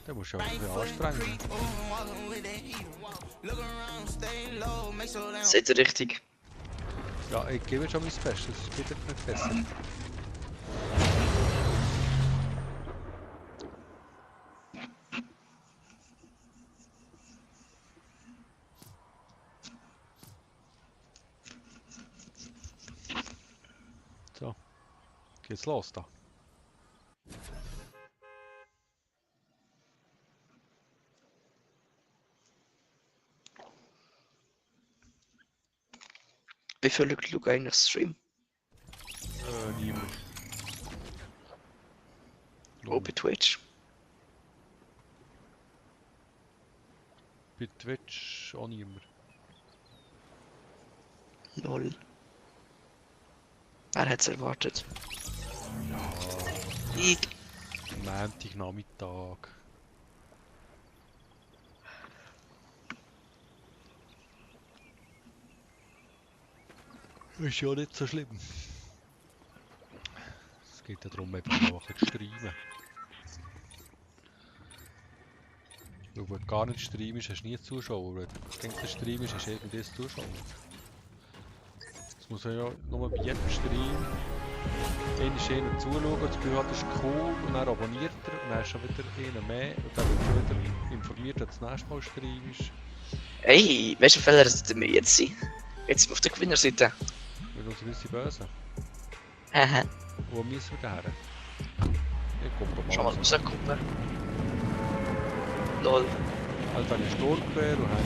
[SPEAKER 1] Da musst du ja ein bisschen anstrengen.
[SPEAKER 2] Seid ihr richtig?
[SPEAKER 1] Ja, ich gebe schon mein Bestes. Es geht jetzt nicht besser. So. Geht's los da?
[SPEAKER 2] Wie viel Leute schauen eigentlich Stream?
[SPEAKER 1] Niemand.
[SPEAKER 2] Oh, bei Twitch.
[SPEAKER 1] Bei Twitch auch niemand.
[SPEAKER 2] Lol. Wer hätte es erwartet?
[SPEAKER 1] Ja,
[SPEAKER 2] Ich.
[SPEAKER 1] Montagnachmittag. Ist ja nicht so schlimm. Es geht ja darum, eben noch ein bisschen zu streamen. Weil wenn du gar nicht streamst, hast du nie Zuschauer. Wenn du denkst, streamst, hast du irgendwie Zuschauer. Das muss man ja nur bei jedem Stream einer zuschauen und das Gefühl hat, das ist cool und dann abonniert er und dann hast du wieder einen mehr und dann wird er wieder informiert, dass du das nächste Mal streamst.
[SPEAKER 2] Ey, weißt du, auf welcher Seite wir jetzt sind? Jetzt sind wir auf der Gewinnerseite.
[SPEAKER 1] Weil unsere sind böse.
[SPEAKER 2] Haha.
[SPEAKER 1] Wo müssen wir daher? Ich komme mal.
[SPEAKER 2] Schau mal, muss ich gucken. Lol.
[SPEAKER 1] Halt eine Sturmquer und hast.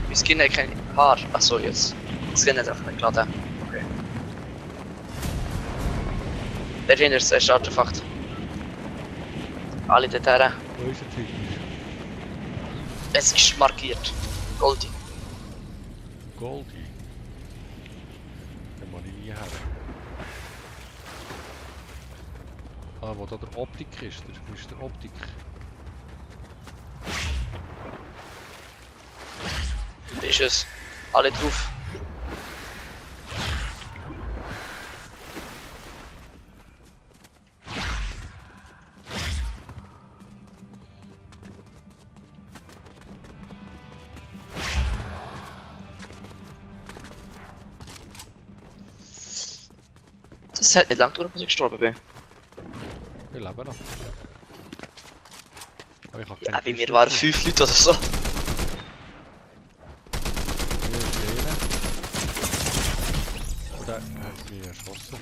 [SPEAKER 2] Mein Skin hat kein Haar. Achso, jetzt. Das Skin hat einfach nicht geladen. Okay. Der hinter ist ein Artefakt. Alle dort her.
[SPEAKER 1] Wo ist der Typ?
[SPEAKER 2] Es ist markiert. Goldie.
[SPEAKER 1] Goldie. Den muss ich nie her. Ah, wo da der Optik ist. Wo ist der Optik?
[SPEAKER 2] Da ist es. Alle drauf. Das hat nicht lange gedauert, bis ich gestorben bin.
[SPEAKER 1] Wir leben noch. Aber ich habe
[SPEAKER 2] Ja,
[SPEAKER 1] keine
[SPEAKER 2] bei mir
[SPEAKER 1] Pistole.
[SPEAKER 2] waren 5 Leute oder so.
[SPEAKER 1] Hier ist einer. Und der hat mich erschossen.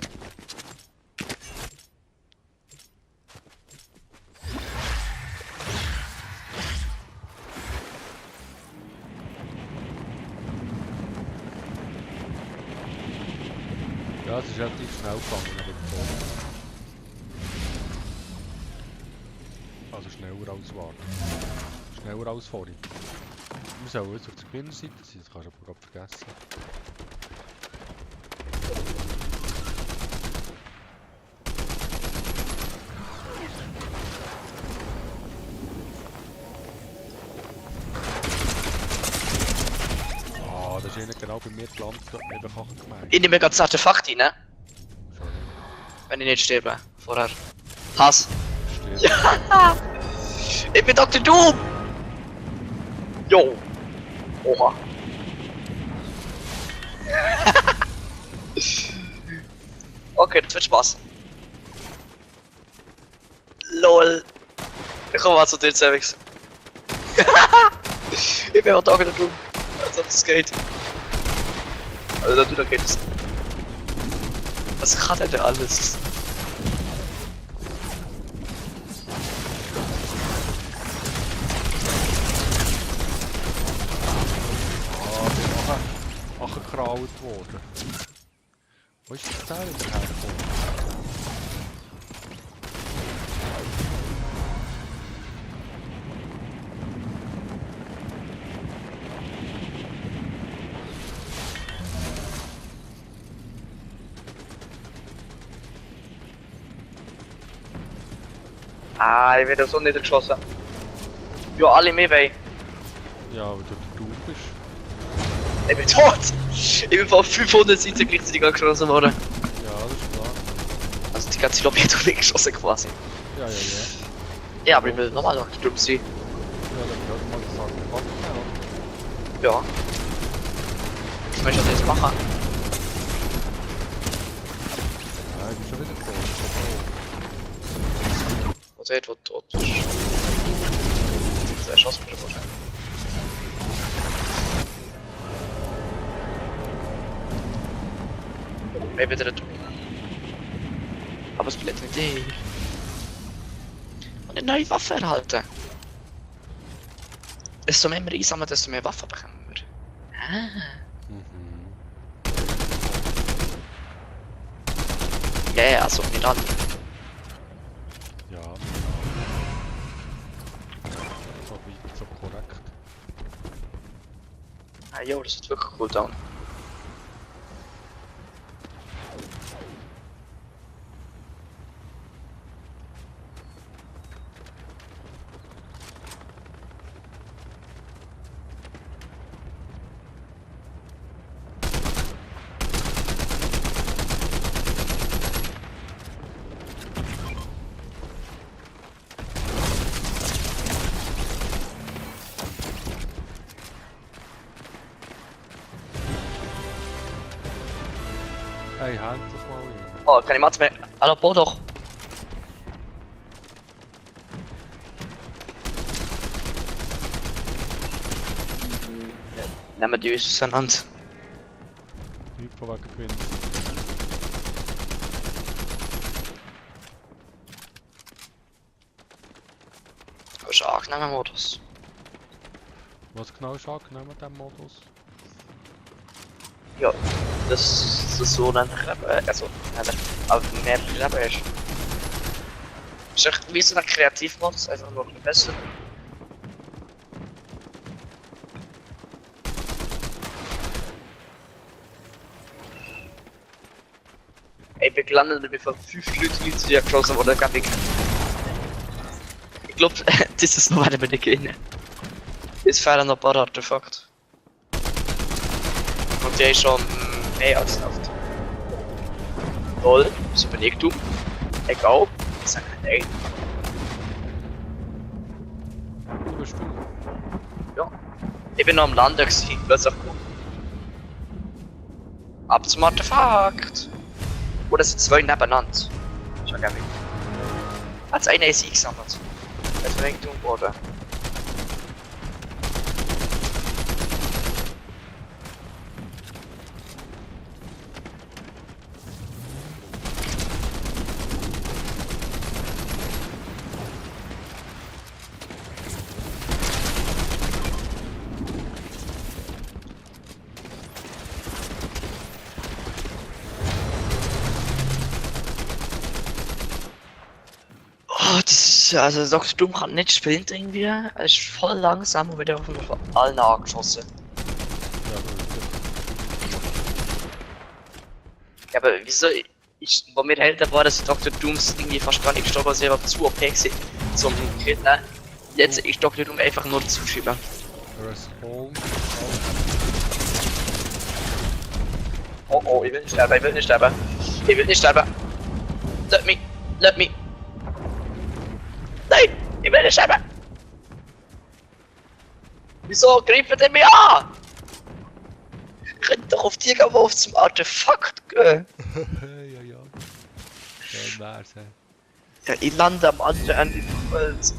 [SPEAKER 1] Ja, es ist relativ schnell gegangen, aber im Ton. Also schneller als warten. Schneller als vorhin. Wir sollen jetzt auf der Gewinnerseite sein, das kannst du aber gerade vergessen. Ah, das ist einer genau bei mir gelandet, hat mir einfach gemeint.
[SPEAKER 2] Ich nehme gerade das Artefakt rein, ne?
[SPEAKER 1] Sorry.
[SPEAKER 2] Wenn ich nicht sterbe. Vorher. Hass.
[SPEAKER 1] Stirb.
[SPEAKER 2] Ja! Ich bin Dr. Doom! Jo! Oha. Okay, das wird Spaß. LOL. Ich komme mal zu dir, Zevix. Ich bin auch Dr. Doom. Als ob das geht. Also, natürlich geht es. Was kann er denn alles?
[SPEAKER 1] Ah, ich bin nachher gekraut worden. Wo ist das Teil wieder hergekommen?
[SPEAKER 2] Ah, ich werde so niedergeschossen. Ja, alle mehr wollen.
[SPEAKER 1] Ja, weil du bist.
[SPEAKER 2] Ich bin tot! Ich bin von 500 Seiten gleichzeitig angeschossen worden.
[SPEAKER 1] Ja, das ist klar.
[SPEAKER 2] Also die ganze Lobby hat weggeschossen quasi.
[SPEAKER 1] Ja.
[SPEAKER 2] Ja, aber ich will nochmal noch gestorben sein.
[SPEAKER 1] Ja, dann können wir mal sagen, Waffen nehmen.
[SPEAKER 2] Ja. Was möchte ich das jetzt machen?
[SPEAKER 1] Ja, ich bin schon wieder tot.
[SPEAKER 2] Was er tot ist. Der schoss mich wahrscheinlich. Wer wird der tun? Aber es bleibt nicht dir. Und eine neue Waffe erhalten. Desto mehr wir einsammeln, desto mehr Waffen bekommen wir.
[SPEAKER 1] Mhm.
[SPEAKER 2] Ja, also nicht alle.
[SPEAKER 1] Ja. So weit, so korrekt.
[SPEAKER 2] Ah, jo, das ist wirklich cool down.
[SPEAKER 1] Hey, hand das mal rein.
[SPEAKER 2] Oh, keine Matz mehr. Hallo, boah doch. Nehmen die uns auseinander.
[SPEAKER 1] Nicht von wegen Gewinn.
[SPEAKER 2] Das ist ein angenehmer Modus.
[SPEAKER 1] Was genau ist angenehm an diesem Modus?
[SPEAKER 2] Ja, das ist so ein also, aber mehr Leben ist. Ist echt wie so ein Kreativmodus, einfach noch ein besser. Ich bin gelandet und bin von 5 Leuten zu dir geschossen worden, gar nicht. Ich glaube, das ist noch weiter mit den Gegnern. Es fehlen noch ein paar Artefakte. Und der ist schon mehr als Nacht. Toll, was bin ich dumm? Egal, ich sag nein.
[SPEAKER 1] Du bist du.
[SPEAKER 2] Ja. Ich bin noch am Landen gewesen, was auch gut. Ab zum Artefakt! Oder sind zwei nebeneinander? Schau gerne. Als einer ist eingesammelt. Das ist nicht dumm geworden. Oh, das ist, also Dr. Doom kann nicht sprinten irgendwie. Er ist voll langsam und wird einfach nur von allen angeschossen.
[SPEAKER 1] Ja,
[SPEAKER 2] Ja, aber wieso? Wo wir älter waren, dass Dr. Dooms irgendwie fast gar nicht gestorben, weil sie einfach zu OP gewesen zum Killen. Jetzt ist Dr. Doom einfach nur zuschieben.
[SPEAKER 1] there is home.
[SPEAKER 2] Oh oh, ich will nicht sterben, ich will nicht sterben. Ich will nicht sterben. Let me, let me. Nein, ich will nicht sterben. Wieso greifen die mich an? Ich könnte doch auf die gehen, wo auf zum Artefakt gehen.
[SPEAKER 1] Ja. Ja, wär's, hey.
[SPEAKER 2] Ja, ich lande am anderen Ende der Welt.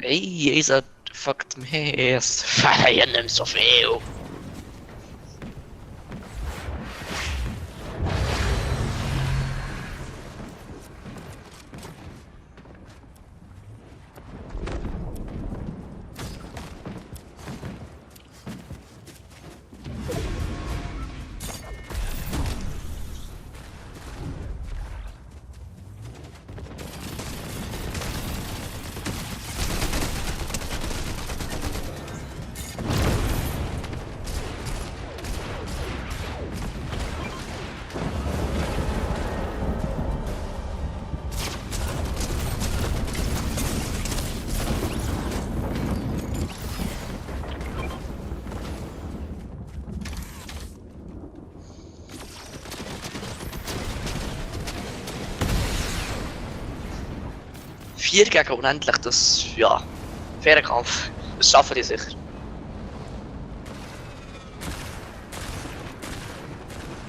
[SPEAKER 2] Ey, Isa fuckt mich erst. Feiern nimm so viel. 4 gegen unendlich, das, ja, fairer Kampf. Das schaffen die sicher.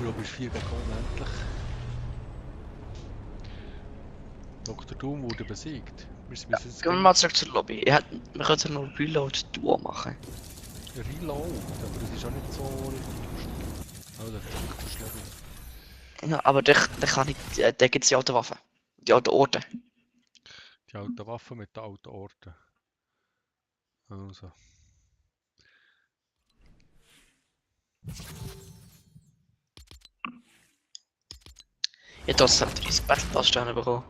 [SPEAKER 1] Du bist 4 gegen unendlich. Dr. Doom wurde besiegt. Wir müssen jetzt
[SPEAKER 2] Gehen wir mal zurück zur Lobby. Wir können noch Reload-Duo machen.
[SPEAKER 1] Reload, aber das ist auch nicht so richtig. Oh, das ist so schlimm.
[SPEAKER 2] Ja, aber der kann ich, der gibt es die alten Waffen. Die alten Orte.
[SPEAKER 1] Die alten Waffen mit den alten Orten. Also.
[SPEAKER 2] Ich habe trotzdem 30 Battle Pass Sterne bekommen.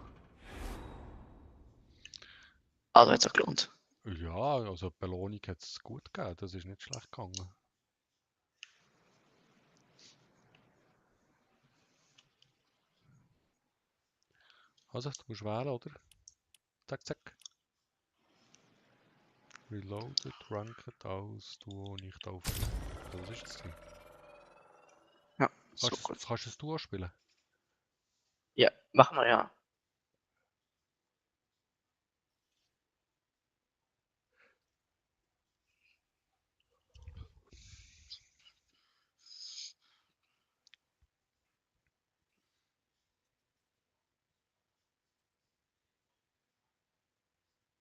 [SPEAKER 2] Also hat es auch gelohnt.
[SPEAKER 1] Ja, also die Belohnung hat es gut gegeben, das ist nicht schlecht gegangen. Also, du musst wählen, oder? Zack, zack. Reloaded, ranked aus, Duo nicht aufnehmen. Was ist das denn?
[SPEAKER 2] Ja, so gut.
[SPEAKER 1] Kannst du das Duo spielen?
[SPEAKER 2] Ja, machen wir ja.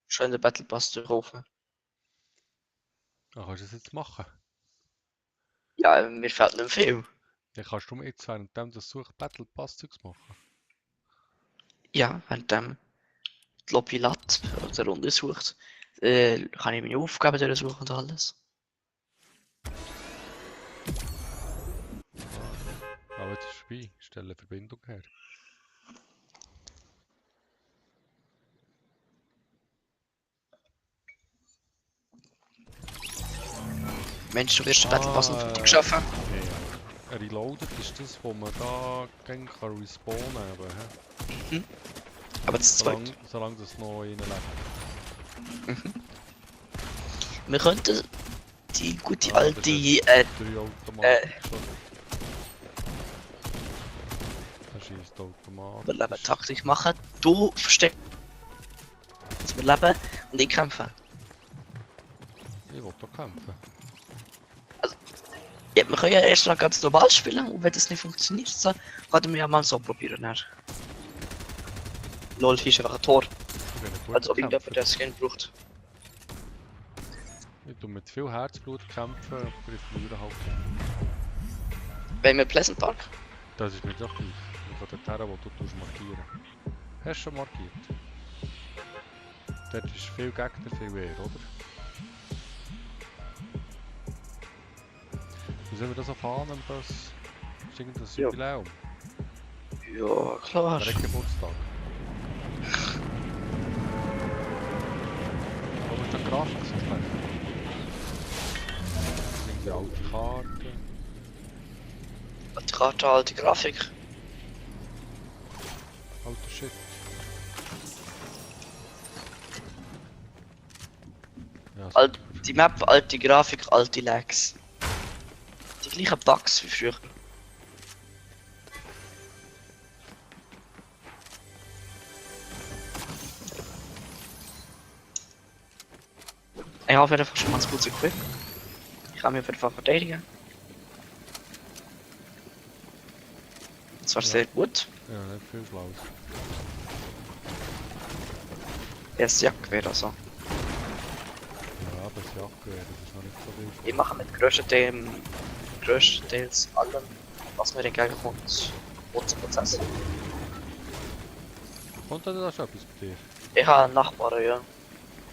[SPEAKER 2] Schön den Battle Pass durchlaufen.
[SPEAKER 1] Ah, kannst du das jetzt machen?
[SPEAKER 2] Ja, mir fehlt nicht viel.
[SPEAKER 1] Ja, kannst du jetzt währenddem das Such Battle Pass Zeugs machen?
[SPEAKER 2] Ja, wenn die Lobby lädt oder die Runde sucht, kann ich meine Aufgaben durchsuchen und alles.
[SPEAKER 1] Aber jetzt ist es vorbei. Stelle Verbindung her.
[SPEAKER 2] Mensch, du wirst den Battle Pass noch fertig schaffen.
[SPEAKER 1] Ja. Reloaded ist das, wo man da gegen kann respawnen kann.
[SPEAKER 2] Aber das zweite.
[SPEAKER 1] Solange das noch innen lebt.
[SPEAKER 2] Wir könnten die gute
[SPEAKER 1] Ah,
[SPEAKER 2] alte
[SPEAKER 1] das ist 3 Automaten schon. Das schießt automatisch.
[SPEAKER 2] Überleben-Taktik machen. Du versteckst das Überleben und ich kämpfe.
[SPEAKER 1] Ich will da kämpfen.
[SPEAKER 2] Ja, wir können ja erst mal ganz normal spielen und wenn das nicht funktioniert, dann können wir ja mal so probieren. Dann. Lol, hier ist einfach ein Tor.
[SPEAKER 1] Ich bin ein guter
[SPEAKER 2] Als ob irgendjemand
[SPEAKER 1] Kämpfer.
[SPEAKER 2] den Skin braucht.
[SPEAKER 1] Ich tue mit viel Herzblut kämpfen, aber ich verliere halt.
[SPEAKER 2] Wollen wir Pleasant Park?
[SPEAKER 1] Das ist mir doch gleich. Ich kann dorthin, wo du tust markieren. Hast du schon markiert? Dort ist viel Gegner, viel mehr, oder? Wie sollen wir das erfahren, das ist irgendein
[SPEAKER 2] Ja.
[SPEAKER 1] Jubiläum?
[SPEAKER 2] Ja, klar.
[SPEAKER 1] Der Geburtstag. Aber ist der Grafik so schlecht? Irgendwie alte Karten.
[SPEAKER 2] Die Karte, alte Grafik.
[SPEAKER 1] Alter Shit. Ja,
[SPEAKER 2] Alt,
[SPEAKER 1] super.
[SPEAKER 2] die Map, alte Grafik, alte Lags. Die gleichen Bugs wie früher. Ich habe auf jeden Fall schon mal ein gutes Equip. Ich kann mich auf jeden Fall verteidigen. Das war
[SPEAKER 1] Ja.
[SPEAKER 2] sehr gut.
[SPEAKER 1] Ja, nicht viel Schlaues.
[SPEAKER 2] Erst Jagdgewehr also.
[SPEAKER 1] Ja, aber das Jagdgewehr, das ist noch nicht so wild.
[SPEAKER 2] Ich mache mit größtenteils allem, was mir entgegenkommt, 100%.
[SPEAKER 1] Kommt denn da schon etwas bei dir?
[SPEAKER 2] Ich habe einen Nachbarn, ja.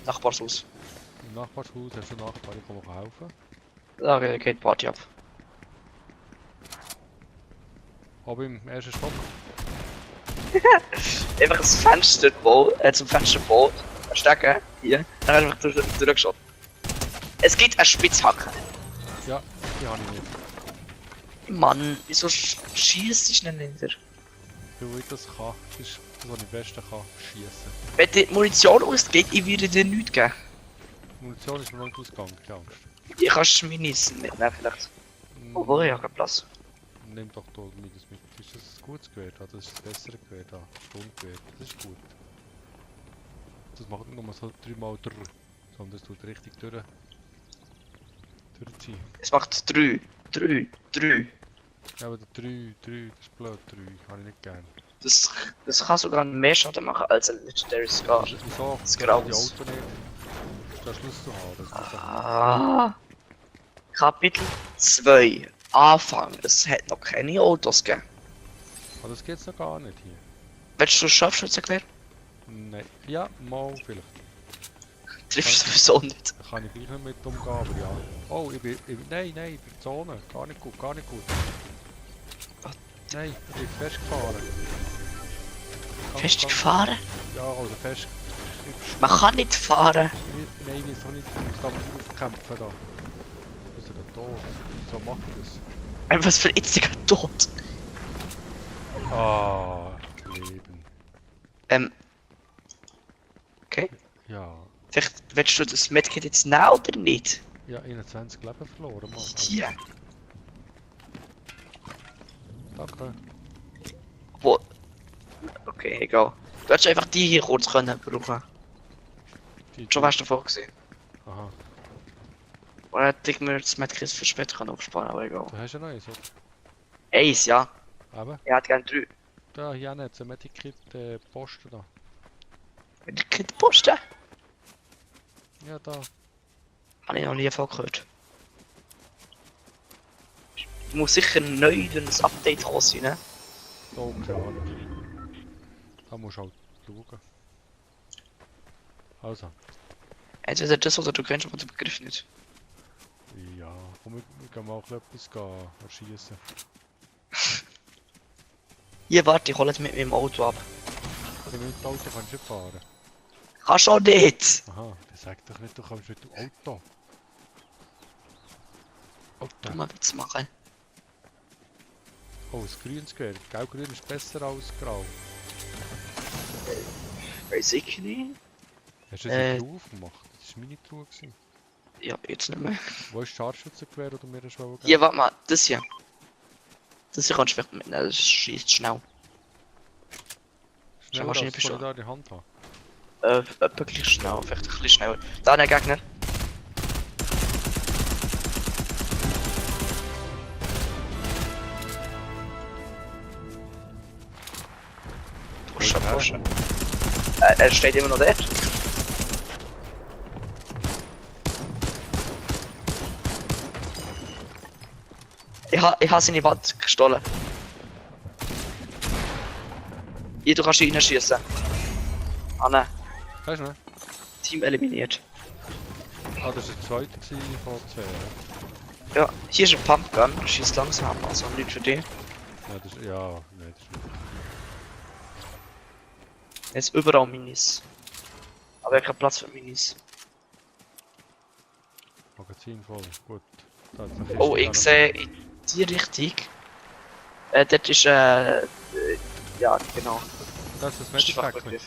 [SPEAKER 2] Nachbarshaus.
[SPEAKER 1] Im Nachbarshaus hast du einen Nachbar, ich kann mir helfen.
[SPEAKER 2] Da geht die Party ab.
[SPEAKER 1] Aber im ersten Stock.
[SPEAKER 2] Einfach ein Fenster bauen, zum Fenster bauen, verstecken, hier, dann einfach durchgeschossen. Es gibt eine Spitzhacke.
[SPEAKER 1] Ja, die habe ich nicht.
[SPEAKER 2] Mann, wieso schießt ich nicht hinter?
[SPEAKER 1] Weil ich das kann. Das ist das, was ich am besten kann. Schießen.
[SPEAKER 2] Wenn die Munition ausgeht, ich würde dir nichts geben.
[SPEAKER 1] Munition ist mir noch nicht ausgegangen, keine Angst.
[SPEAKER 2] Ich kannst Minis mitnehmen vielleicht. Obwohl, ich habe keinen Platz.
[SPEAKER 1] Nimm doch da das mit. Ist das ein gutes Gewehr da? Das ist das bessere Gewehr da. Sturmgewehr. Das ist gut. das macht nicht nur so 3 mal drr, sondern es tut richtig durchziehen.
[SPEAKER 2] Es macht 3. 3. 3.
[SPEAKER 1] Ja, aber der 3, das ist blöd, 3, kann ich nicht gern.
[SPEAKER 2] Das kann sogar mehr Schaden machen als ein Legendary Scar.
[SPEAKER 1] Wieso?
[SPEAKER 2] Das
[SPEAKER 1] Die Auto
[SPEAKER 2] Graus.
[SPEAKER 1] nicht. Das ist der Schlüssel haben, das muss doch...
[SPEAKER 2] Ah. Kapitel 2. Anfang. Es hat noch keine Autos gegeben.
[SPEAKER 1] Aber das geht's noch gar nicht hier.
[SPEAKER 2] Willst du Scharfschützengewehr?
[SPEAKER 1] Nein. Ja, mal vielleicht.
[SPEAKER 2] Triffst du sowieso nicht.
[SPEAKER 1] Da kann ich gleich nicht mit umgehen, aber ja. Oh, nein, ich bin in der Zone. Gar nicht gut, gar nicht gut.
[SPEAKER 2] Was?
[SPEAKER 1] Nein, ich bin festgefahren.
[SPEAKER 2] Festgefahren?
[SPEAKER 1] Ja, also fest...
[SPEAKER 2] Man kann nicht fahren.
[SPEAKER 1] Nein, wieso nicht? Ich muss da aufkämpfen da. Ist er da tot? So macht er das.
[SPEAKER 2] Was für ein einziger Tod.
[SPEAKER 1] Ah, Leben.
[SPEAKER 2] Okay.
[SPEAKER 1] Ja.
[SPEAKER 2] Vielleicht willst du das Medkit jetzt nehmen oder nicht?
[SPEAKER 1] Ja, 21 Leben verloren, Mann.
[SPEAKER 2] Ja.
[SPEAKER 1] Danke.
[SPEAKER 2] Wo? Okay, egal. Du hättest einfach die hier kurz können brauchen. Schon wärst du davor gesehen.
[SPEAKER 1] Aha.
[SPEAKER 2] Oder hätte ich mir das Medkit für später können aufsparen, aber egal.
[SPEAKER 1] Du hast ja noch eins, oder?
[SPEAKER 2] Eins, ja.
[SPEAKER 1] Aber,
[SPEAKER 2] Er hat gern 3.
[SPEAKER 1] da hier nicht, so Medikit Posten da.
[SPEAKER 2] Medkit posten?
[SPEAKER 1] Ja, da.
[SPEAKER 2] Habe ich noch nie davon gehört. Muss sicher neu ein Update raus sein, ne?
[SPEAKER 1] Da, keine Ahnung. Da musst du halt schauen. Also,
[SPEAKER 2] Entweder das oder du kennst aber den Begriff nicht.
[SPEAKER 1] ja, komm, wir gehen mal etwas erschießen.
[SPEAKER 2] Hier, warte, ich hole jetzt mit meinem Auto ab.
[SPEAKER 1] Mit dem Auto kannst du nicht fahren.
[SPEAKER 2] Kannst du auch nicht!
[SPEAKER 1] Aha, dann sag doch nicht, du kommst mit dem Auto.
[SPEAKER 2] Du mal Witz machen.
[SPEAKER 1] Oh, das grünes Gewehr. Grün ist besser als grau.
[SPEAKER 2] Weiß ich nicht.
[SPEAKER 1] Hast du das in Truhe aufgemacht? Das war meine Truhe.
[SPEAKER 2] Ja, jetzt nicht mehr.
[SPEAKER 1] Wo ist das Scharfschützengewehr oder mir das schon
[SPEAKER 2] Hier, warte mal, das hier. Das hier kannst du vielleicht mitnehmen, das schießt schnell.
[SPEAKER 1] Schneller
[SPEAKER 2] wahrscheinlich
[SPEAKER 1] als
[SPEAKER 2] bist du-
[SPEAKER 1] da in die Hand haben.
[SPEAKER 2] Etwa gleich schnell, vielleicht ein bisschen schneller. Da, der Gegner. Pushen, pushen. Er steht immer noch dort. Ich habe seine Wand gestohlen. Hier, du kannst ihn reinschießen. Ah ne,
[SPEAKER 1] Weißt du nicht?
[SPEAKER 2] Team eliminiert.
[SPEAKER 1] Ah, das war der zweite gewesen von 2.
[SPEAKER 2] Ja, hier ist ein Pumpgun, schießt langsam, also nicht für den.
[SPEAKER 1] Ja, das ist, ja, nein, das ist nicht.
[SPEAKER 2] Jetzt überall Minis. Aber ich habe keinen Platz für Minis.
[SPEAKER 1] Magazin voll, gut. Da hat's noch
[SPEAKER 2] Oh,
[SPEAKER 1] Kiste
[SPEAKER 2] ich
[SPEAKER 1] da
[SPEAKER 2] sehe in die Richtung. Dort ist ja, genau.
[SPEAKER 1] noch. Das ist das
[SPEAKER 2] Das ist
[SPEAKER 1] Medipack
[SPEAKER 2] Fachbegriff.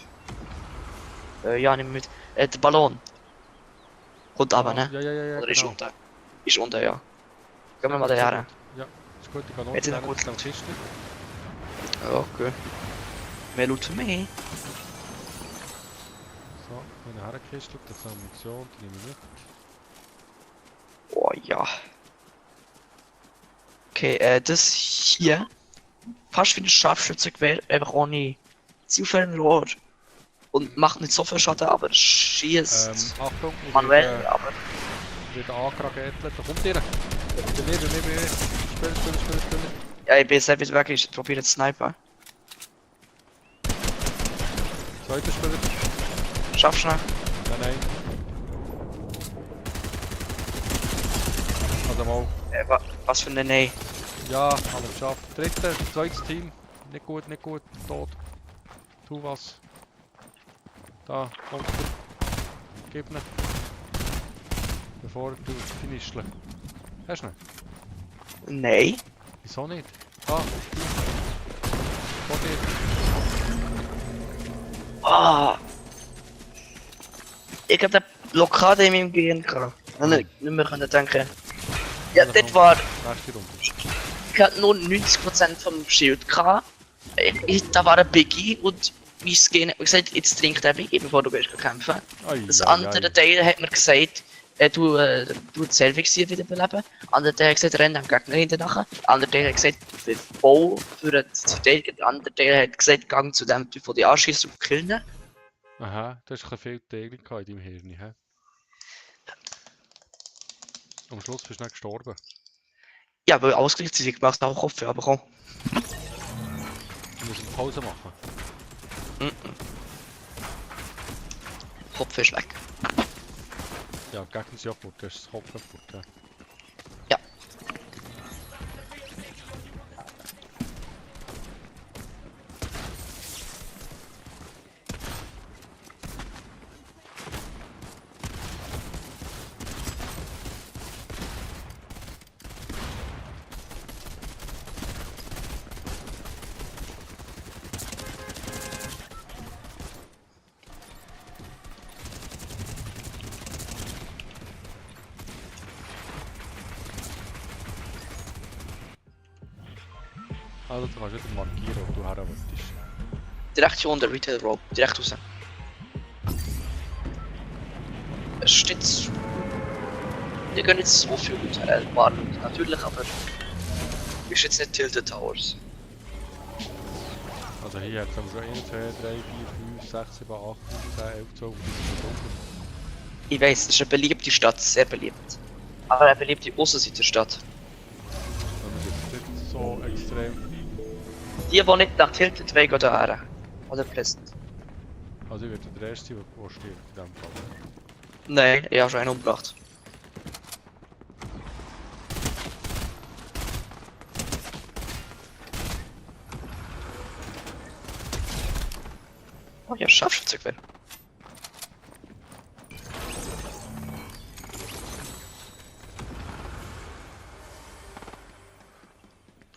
[SPEAKER 1] mit.
[SPEAKER 2] Ja, nimm mit. Der Ballon. Kommt aber, ne?
[SPEAKER 1] Ja, ja, ja, ja,
[SPEAKER 2] Oder ist
[SPEAKER 1] genau.
[SPEAKER 2] unter? Ist unter, ja. Gehen wir mal daher.
[SPEAKER 1] Ja, ist gut, ich kann
[SPEAKER 2] Jetzt in
[SPEAKER 1] unten
[SPEAKER 2] der
[SPEAKER 1] rein,
[SPEAKER 2] guten
[SPEAKER 1] auf die Kiste.
[SPEAKER 2] Ja, okay. Mehr Loot für mich.
[SPEAKER 1] So, meine Herrenkiste, das ist Munition, die nehme ich mit.
[SPEAKER 2] Oh ja. Okay, das hier. Fast wie ein Scharfschützengewehr, einfach ohne Zielfernrohr. Und macht nicht so viel Schaden, aber schießt
[SPEAKER 1] Achtung, ich
[SPEAKER 2] manuell, aber.
[SPEAKER 1] werde angeraketelt. Da kommt einer. Daneben. Spielen.
[SPEAKER 2] Ja, ich bin sehr weit weg, ich probiere zu snipen.
[SPEAKER 1] Zweiter Spieler.
[SPEAKER 2] Schaffst du noch?
[SPEAKER 1] Nein. Also mal.
[SPEAKER 2] Was für eine Nein.
[SPEAKER 1] Ja, haben wir geschafft. Zweites Team. Nicht gut, tot. Tu was. Da, kommt er. Gib ihn. Bevor du finishst. Hast du ihn?
[SPEAKER 2] Nein.
[SPEAKER 1] Wieso nicht? Ah, vor dir.
[SPEAKER 2] Ah. Ich hab eine Blockade in meinem Gehirn gehabt. Nicht mehr können denken. Ja, das war.
[SPEAKER 1] Nächste Runde.
[SPEAKER 2] Ich hatte nur 90% vom Schild gehabt. Da war ein Biggie und mein Skin hat mir gesagt, jetzt trink den Bier, bevor du gehst kämpfen.
[SPEAKER 1] Ei,
[SPEAKER 2] Das
[SPEAKER 1] ei,
[SPEAKER 2] andere
[SPEAKER 1] ei.
[SPEAKER 2] Teil hat mir gesagt, du Selfie wiederbeleben. Andere Teil hat gesagt, renn dem Gegner hinterher. Andere Teil hat gesagt, Bau für zu verteidigen. Andere Teil hat gesagt, gang zu dem Typ, der die anschießt und killen.
[SPEAKER 1] Aha, du hast ein viel Teilung in deinem Hirn, hä? Am Schluss bist du nicht gestorben.
[SPEAKER 2] Ja, weil alles gleichzeitig gemacht, auch Kopf, aber komm.
[SPEAKER 1] Wir müssen Pause machen.
[SPEAKER 2] Kopf ist weg.
[SPEAKER 1] Ja, gegen das Joghurt, das ist das Kopf kaputt, ja.
[SPEAKER 2] Ja.
[SPEAKER 1] Also du kannst wieder markieren, wo du her wolltest.
[SPEAKER 2] Direkt hier unter, Retail Rope. Direkt raus. Es steht so. Wir können jetzt so viel gut warten, natürlich, aber ist jetzt nicht Tilted Towers.
[SPEAKER 1] Also hier hat es schon 1, 2, 3, 4, 5, 6, 7, 8, 9, 10, 11, 12, 13 Stunden.
[SPEAKER 2] Ich weiß, es ist eine beliebte Stadt, sehr beliebt. Aber eine beliebte Aussenseite der Stadt.
[SPEAKER 1] Und es ist nicht so extrem.
[SPEAKER 2] Die nicht nach Tilted Weg oder her. Oder Pleasant.
[SPEAKER 1] Also ich werde der Erste, der stirbt in dem Fall.
[SPEAKER 2] Nein, ich habe schon einen umgebracht. Oh ja, Scharfschützengewehr.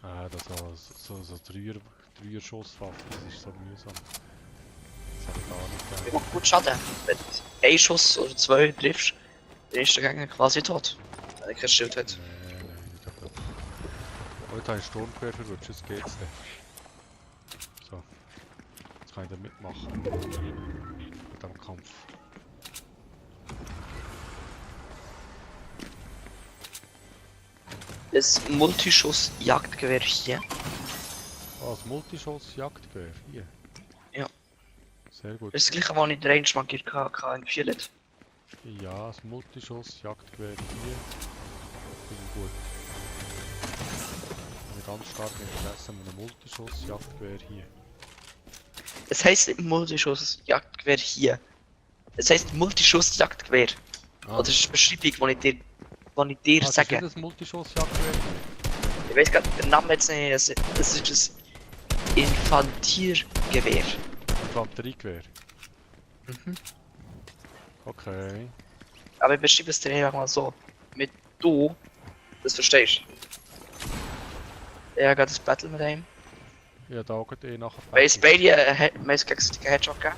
[SPEAKER 1] Ah, das so Dreier-Schusswaffe, das ist so mühsam. Das habe ich gar nicht
[SPEAKER 2] Ich
[SPEAKER 1] gedacht.
[SPEAKER 2] mache gut Schaden. Wenn du einen Schuss oder zwei triffst, dann ist der Gegner quasi tot. Wenn er kein Schild hat.
[SPEAKER 1] Nein, nicht gut. Heute habe ich Sturmgewehr verwünscht, jetzt geht's dann. So. Jetzt kann ich da mitmachen. Mit dem Kampf.
[SPEAKER 2] Das Multischuss-Jagdgewehr hier.
[SPEAKER 1] Ah, das Multischuss-Jagdgewehr, hier.
[SPEAKER 2] Ja.
[SPEAKER 1] Sehr gut.
[SPEAKER 2] Das ist das gleiche, was ich in der Range markiert habe in Violet.
[SPEAKER 1] Ja, das Multischuss-Jagdgewehr hier. Finde ich gut. Ich habe ganz stark Interesse an einem Multischuss-Jagdgewehr hier.
[SPEAKER 2] Es heisst nicht Multischuss-Jagdgewehr hier. Es heisst Multischuss-Jagdgewehr.
[SPEAKER 1] Ah,
[SPEAKER 2] Oder das ist eine Beschreibung, die ich dir
[SPEAKER 1] das ist
[SPEAKER 2] sage.
[SPEAKER 1] nicht das Multischuss-Jagdgewehr?
[SPEAKER 2] Ich weiß gerade den Namen jetzt nicht. Es ist ein Infantiergewehr.
[SPEAKER 1] Infanteriegewehr.
[SPEAKER 2] Mhm.
[SPEAKER 1] Okay.
[SPEAKER 2] Aber ich beschreibe es dir einfach mal so. Mit du, das verstehst. Ja, gerade das Battle mit ihm.
[SPEAKER 1] Ja, da geht eh nachher.
[SPEAKER 2] Weil es beide wir es gegenseitig Headshot gegeben.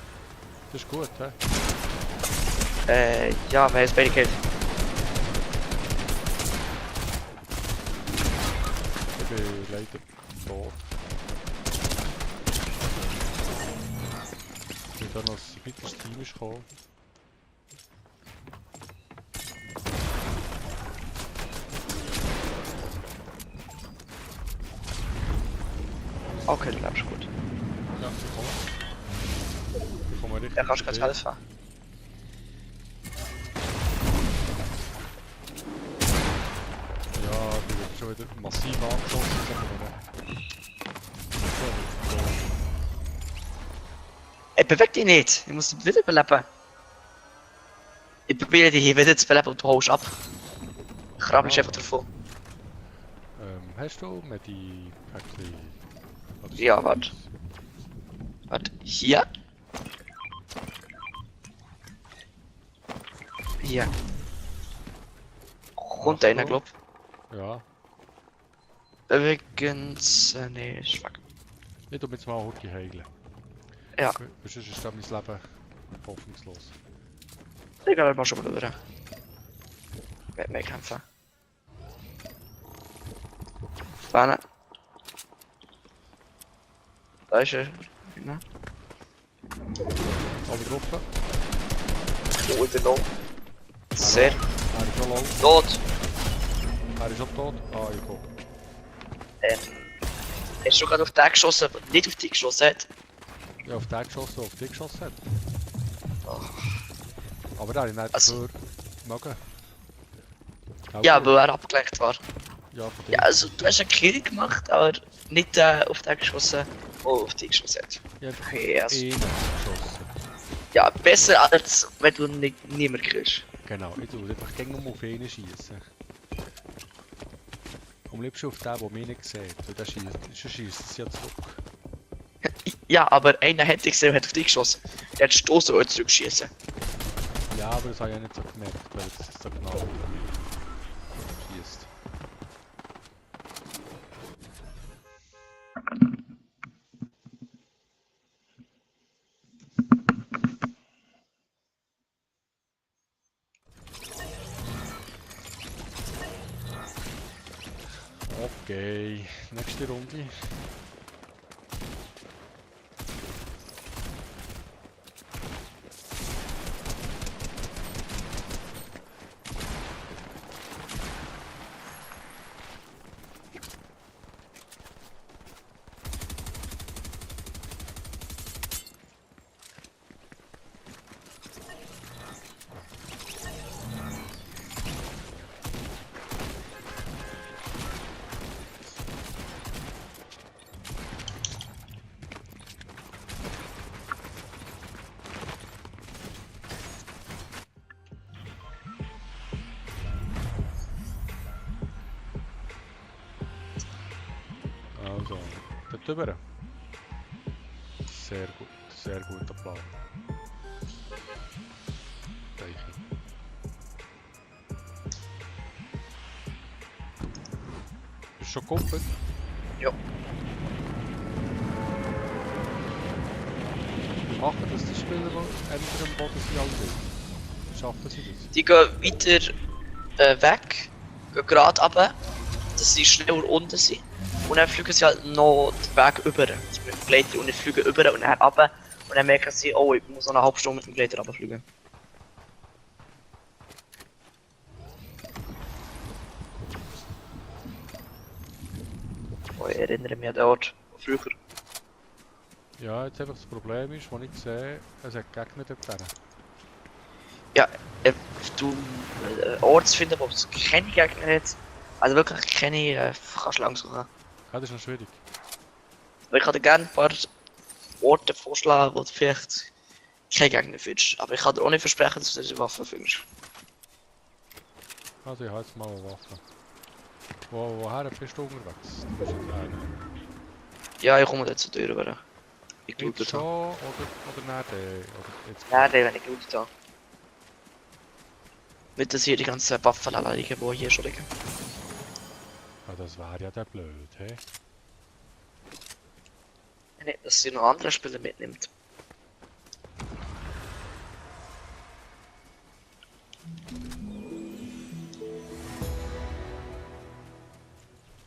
[SPEAKER 1] Das ist gut, hä?
[SPEAKER 2] Ja, wir haben es beide gekillt.
[SPEAKER 1] Ich bin leider tot. Ich bin da noch ein weiteres Team ist gekommen.
[SPEAKER 2] Okay, du lebst gut.
[SPEAKER 1] Ja, ich komme. Ich komme richtig.
[SPEAKER 2] Ja, kannst du gerade
[SPEAKER 1] vorbei.
[SPEAKER 2] helfen.
[SPEAKER 1] Ja, die wird schon wieder massiv angeschossen.
[SPEAKER 2] Ey, beweg dich nicht! Ich muss dich wieder beleben. Ich probiere dich hier wieder zu beleben und du haust ab. Krab ist einfach davon.
[SPEAKER 1] Hast du Medi-Päckchen?
[SPEAKER 2] Ja, warte. Warte, hier? Hier. Kommt einer, glaub.
[SPEAKER 1] Ja.
[SPEAKER 2] Übrigens, nee, ist fuck.
[SPEAKER 1] Ich tu jetzt mal Hurti heilen.
[SPEAKER 2] Ja.
[SPEAKER 1] Sonst ist dann mein Leben hoffnungslos.
[SPEAKER 2] Ich glaube, mal schon mal durch. Ich werde mehr kämpfen. Vorne. Da ist er. Ne?
[SPEAKER 1] Aber drauf.
[SPEAKER 2] Oh, ich bin low. Sehr.
[SPEAKER 1] Er ist schon low.
[SPEAKER 2] Tot.
[SPEAKER 1] Er ist schon tot. Ah, ich guck.
[SPEAKER 2] Hast du gerade auf den geschossen, aber nicht auf dich geschossen hat?
[SPEAKER 1] Ja, auf den geschossen, auf dich geschossen hat.
[SPEAKER 2] Oh.
[SPEAKER 1] Aber der hat nicht
[SPEAKER 2] Also-
[SPEAKER 1] dafür mögen.
[SPEAKER 2] Ja, weil er abgelenkt war.
[SPEAKER 1] Ja, von dir.
[SPEAKER 2] Ja, also du hast einen Kill gemacht, aber nicht auf den geschossen, der auf dich geschossen hat.
[SPEAKER 1] Ich hab
[SPEAKER 2] Okay, also,
[SPEAKER 1] einen geschossen.
[SPEAKER 2] ja, besser als wenn du niemand kriegst.
[SPEAKER 1] Genau, ich tue einfach gegen auf einen schießen. Am liebsten auf den, der mich nicht sieht, weil der schießt es ja zurück.
[SPEAKER 2] Ja, aber einer hätte ich gesehen, hat auf dich geschossen. Der hat stoßen und zurückschießen.
[SPEAKER 1] Ja, aber das habe ich ja nicht so gemerkt, weil es so genau schießt. Okay, nächste Runde. Also, dort drüber. Sehr guter Plan. Teichi. Bist du schon gekumpelt?
[SPEAKER 2] Ja.
[SPEAKER 1] Wie machen das die Spieler, die entweder am Boden sind, alle nicht? Schaffen sie das?
[SPEAKER 2] Die gehen weiter weg, gehen gerade runter, dass sie schneller unten sind. Und dann fliegen sie halt noch den Weg über. Also mit dem Gleiter und dann fliegen über und dann runter. Und dann merken sie, oh, ich muss noch eine halbe Stunde mit dem Gleiter runterfliegen. Oh, ich erinnere mich an den Ort von früher.
[SPEAKER 1] Ja, jetzt einfach das Problem ist, was ich sehe, es hat Gegner dort drin.
[SPEAKER 2] Ja, du Ort zu finden, wo es keine Gegner hat. Also wirklich keine, kannst du lang suchen.
[SPEAKER 1] Ja, das ist noch schwierig.
[SPEAKER 2] Aber ich kann dir gerne ein paar Orte vorschlagen, wo du vielleicht keine Gegner findest. Aber ich kann dir auch nicht versprechen, dass du diese Waffe findest.
[SPEAKER 1] Also ich habe jetzt mal eine Waffe. Woher bist du unterwegs? Du bist jetzt einer.
[SPEAKER 2] Ja, ich komme jetzt zur Tür rüber. Ich
[SPEAKER 1] Jetzt
[SPEAKER 2] gelootet
[SPEAKER 1] schon
[SPEAKER 2] habe.
[SPEAKER 1] oder nicht? Oder jetzt
[SPEAKER 2] Nein, den, wenn ich gelootet habe. Nicht, dass hier die ganzen Waffen liegen, die hier schon liegen.
[SPEAKER 1] Ah, das wäre ja der blöd, hä?
[SPEAKER 2] Nicht, dass sie noch andere Spieler mitnimmt.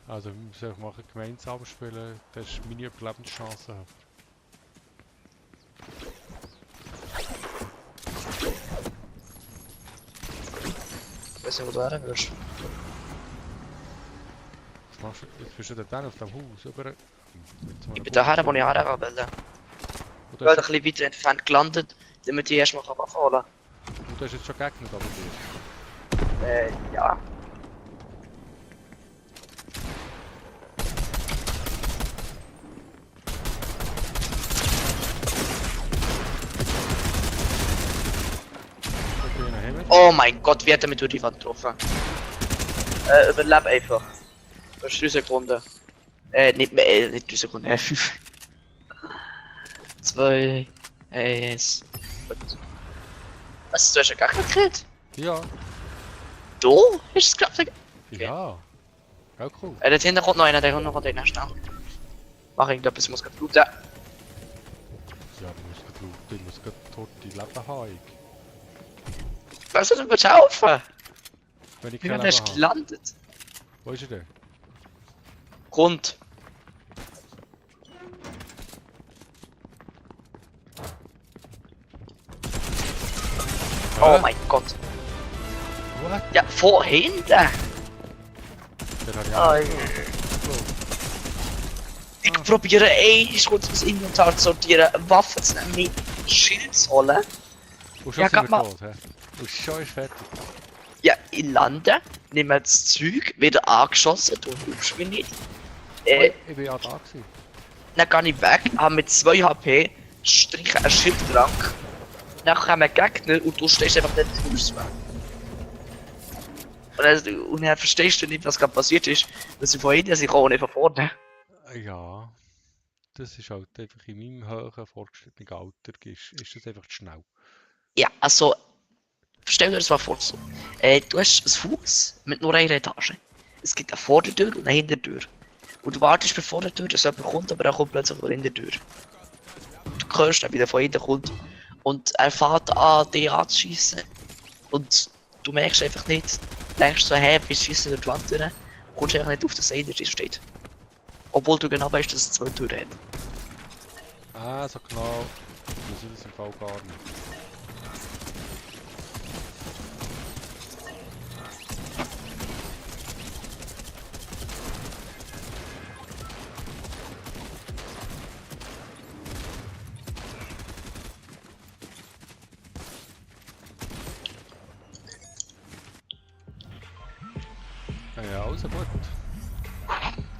[SPEAKER 1] Also wir müssen einfach machen, gemeinsam spielen, das ist meine Überlebenschance.
[SPEAKER 2] Ich weiß nicht, wo du her willst.
[SPEAKER 1] Was machst du? Jetzt bist du dort auf dem Haus, über...
[SPEAKER 2] Ich bin daher, wo ich her will. Ich bin ein bisschen weiter entfernt gelandet, damit ich erstmal Waffen holen
[SPEAKER 1] Und du hast jetzt schon Gegner da bei dir.
[SPEAKER 2] kann. Ja.
[SPEAKER 1] Okay, nach Himmel.
[SPEAKER 2] Oh mein Gott, wie hat er mich durch die Wand getroffen? Überleb einfach. Für 3 Sekunden. Nicht mehr, nicht 3 Sekunden, 5. 2, 1. Was, du hast ja gar keinen gekillt?
[SPEAKER 1] Ja,
[SPEAKER 2] Du? Hast es geklappt?
[SPEAKER 1] ja. Auch cool.
[SPEAKER 2] Dort hinten kommt noch einer, der kommt noch einen schnell. Mach irgendetwas, ich muss gerade bluten.
[SPEAKER 1] Ja, du musst gerade du musst gerade tot die Leben haben.
[SPEAKER 2] Was soll denn helfen?
[SPEAKER 1] Wenn ich
[SPEAKER 2] Wie
[SPEAKER 1] kein
[SPEAKER 2] hat er
[SPEAKER 1] Leben habe.
[SPEAKER 2] gelandet?
[SPEAKER 1] Wo ist er denn?
[SPEAKER 2] Grund. Oh mein Gott.
[SPEAKER 1] What?
[SPEAKER 2] Ja, von hinten.
[SPEAKER 1] Der hat ja
[SPEAKER 2] Ai. Ich probiere kurz das Inventar zu sortieren, Waffen zu nehmen, Schild zu holen.
[SPEAKER 1] Und
[SPEAKER 2] Ja,
[SPEAKER 1] schon
[SPEAKER 2] gib
[SPEAKER 1] sind wir
[SPEAKER 2] mal.
[SPEAKER 1] tot, hä? Und schon ist fertig.
[SPEAKER 2] Ja, ich lande, nehme das Zeug, wieder angeschossen, du hilfst mir nicht.
[SPEAKER 1] Ich bin ja da gewesen.
[SPEAKER 2] Dann gehe ich weg, habe mit 2 HP, streiche einen Schildtrank. Dann kommen Gegner und du stehst einfach nicht aus. Und dann verstehst du nicht, was gerade passiert ist. Dass sie von hinten sind und nicht von vorne.
[SPEAKER 1] Ja. Das ist halt einfach in meinem hohen fortgeschrittenen Alter ist das einfach zu schnell.
[SPEAKER 2] Ja, also, stell dir das mal vor so. Du hast ein Haus mit nur einer Etage. Es gibt eine Vordertür und eine Hintertür. Und du wartest bei der Vordertür, dass jemand kommt, aber er kommt plötzlich von der Hintertür. Du hörst dann, wie der von hinten kommt. Und er fährt an, dich anzuschiessen. Und du merkst einfach nicht, denkst so, hey, wir schießen durch die Wand durch. Kommst einfach nicht auf das eine, das steht. Obwohl du genau weißt, dass es 2 Türen hat.
[SPEAKER 1] Ah, so genau. Das ist das im Fall gar nicht. Ja, also gut.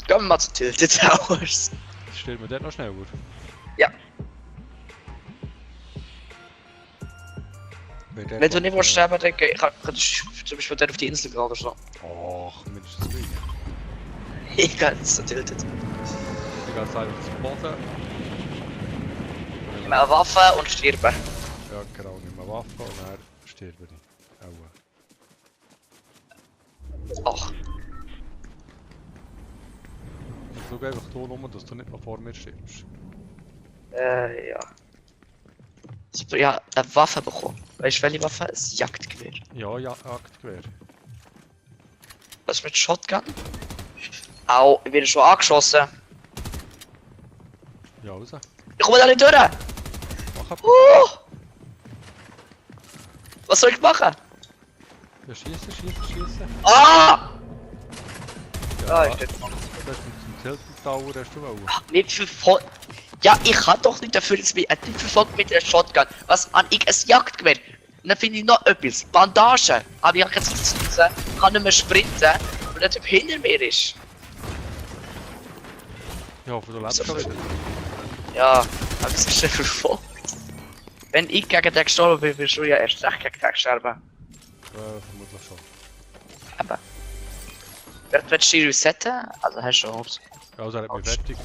[SPEAKER 2] Gehen wir mal zu Tilted Towers.
[SPEAKER 1] Stellen wir dort noch schneller.
[SPEAKER 2] Ja.
[SPEAKER 1] Weil dort
[SPEAKER 2] Wenn du nicht
[SPEAKER 1] kommt,
[SPEAKER 2] sterben willst, dann kannst du zum Beispiel dort auf die Insel gehen oder so.
[SPEAKER 1] Och, mindestens gleich.
[SPEAKER 2] Ich kann jetzt zu Tilted.
[SPEAKER 1] Ich gehe jetzt einfach zum Boden.
[SPEAKER 2] Nimm eine Waffe und sterben.
[SPEAKER 1] Ja, genau, nimm eine Waffe und dann sterbe ich. Auch.
[SPEAKER 2] Ach,
[SPEAKER 1] Ich schaue einfach hier rum, dass du nicht noch vor mir stirbst.
[SPEAKER 2] ja. Ich hab ja eine Waffe bekommen. Weißt du, welche Waffe? Ein Jagdgewehr.
[SPEAKER 1] Ja, ja, Jagdgewehr.
[SPEAKER 2] Was mit Shotgun? Au, ich werde schon angeschossen.
[SPEAKER 1] Ja, raus.
[SPEAKER 2] Ich komme da nicht durch!
[SPEAKER 1] Mach ab.
[SPEAKER 2] Was soll ich machen?
[SPEAKER 1] Ja, schießen.
[SPEAKER 2] Ah!
[SPEAKER 1] Ja,
[SPEAKER 2] Ah,
[SPEAKER 1] das
[SPEAKER 2] ist jetzt
[SPEAKER 1] ist mit dem Tilted Tower hast du wollen.
[SPEAKER 2] nicht verfolgt. Ja, ich kann doch nicht dafür, dass mich nicht verfolgt mit der Shotgun. Was an ich ein Jagdgewehr? Und dann finde ich noch etwas. Bandagen. Aber ich habe keine Zeit zu raus, kann nicht mehr sprinten. Und der Typ hinter mir ist.
[SPEAKER 1] Ich hoffe, du lebst schon wieder.
[SPEAKER 2] Ja, aber es ist nicht verfolgt. Wenn ich gegen den gestorben bin, wirst du ja erst recht gegen den sterben.
[SPEAKER 1] Vermutlich schon.
[SPEAKER 2] Aber. Wer willst du resetten? Also hast du schon Obst.
[SPEAKER 1] Ja, also er hat mich fertig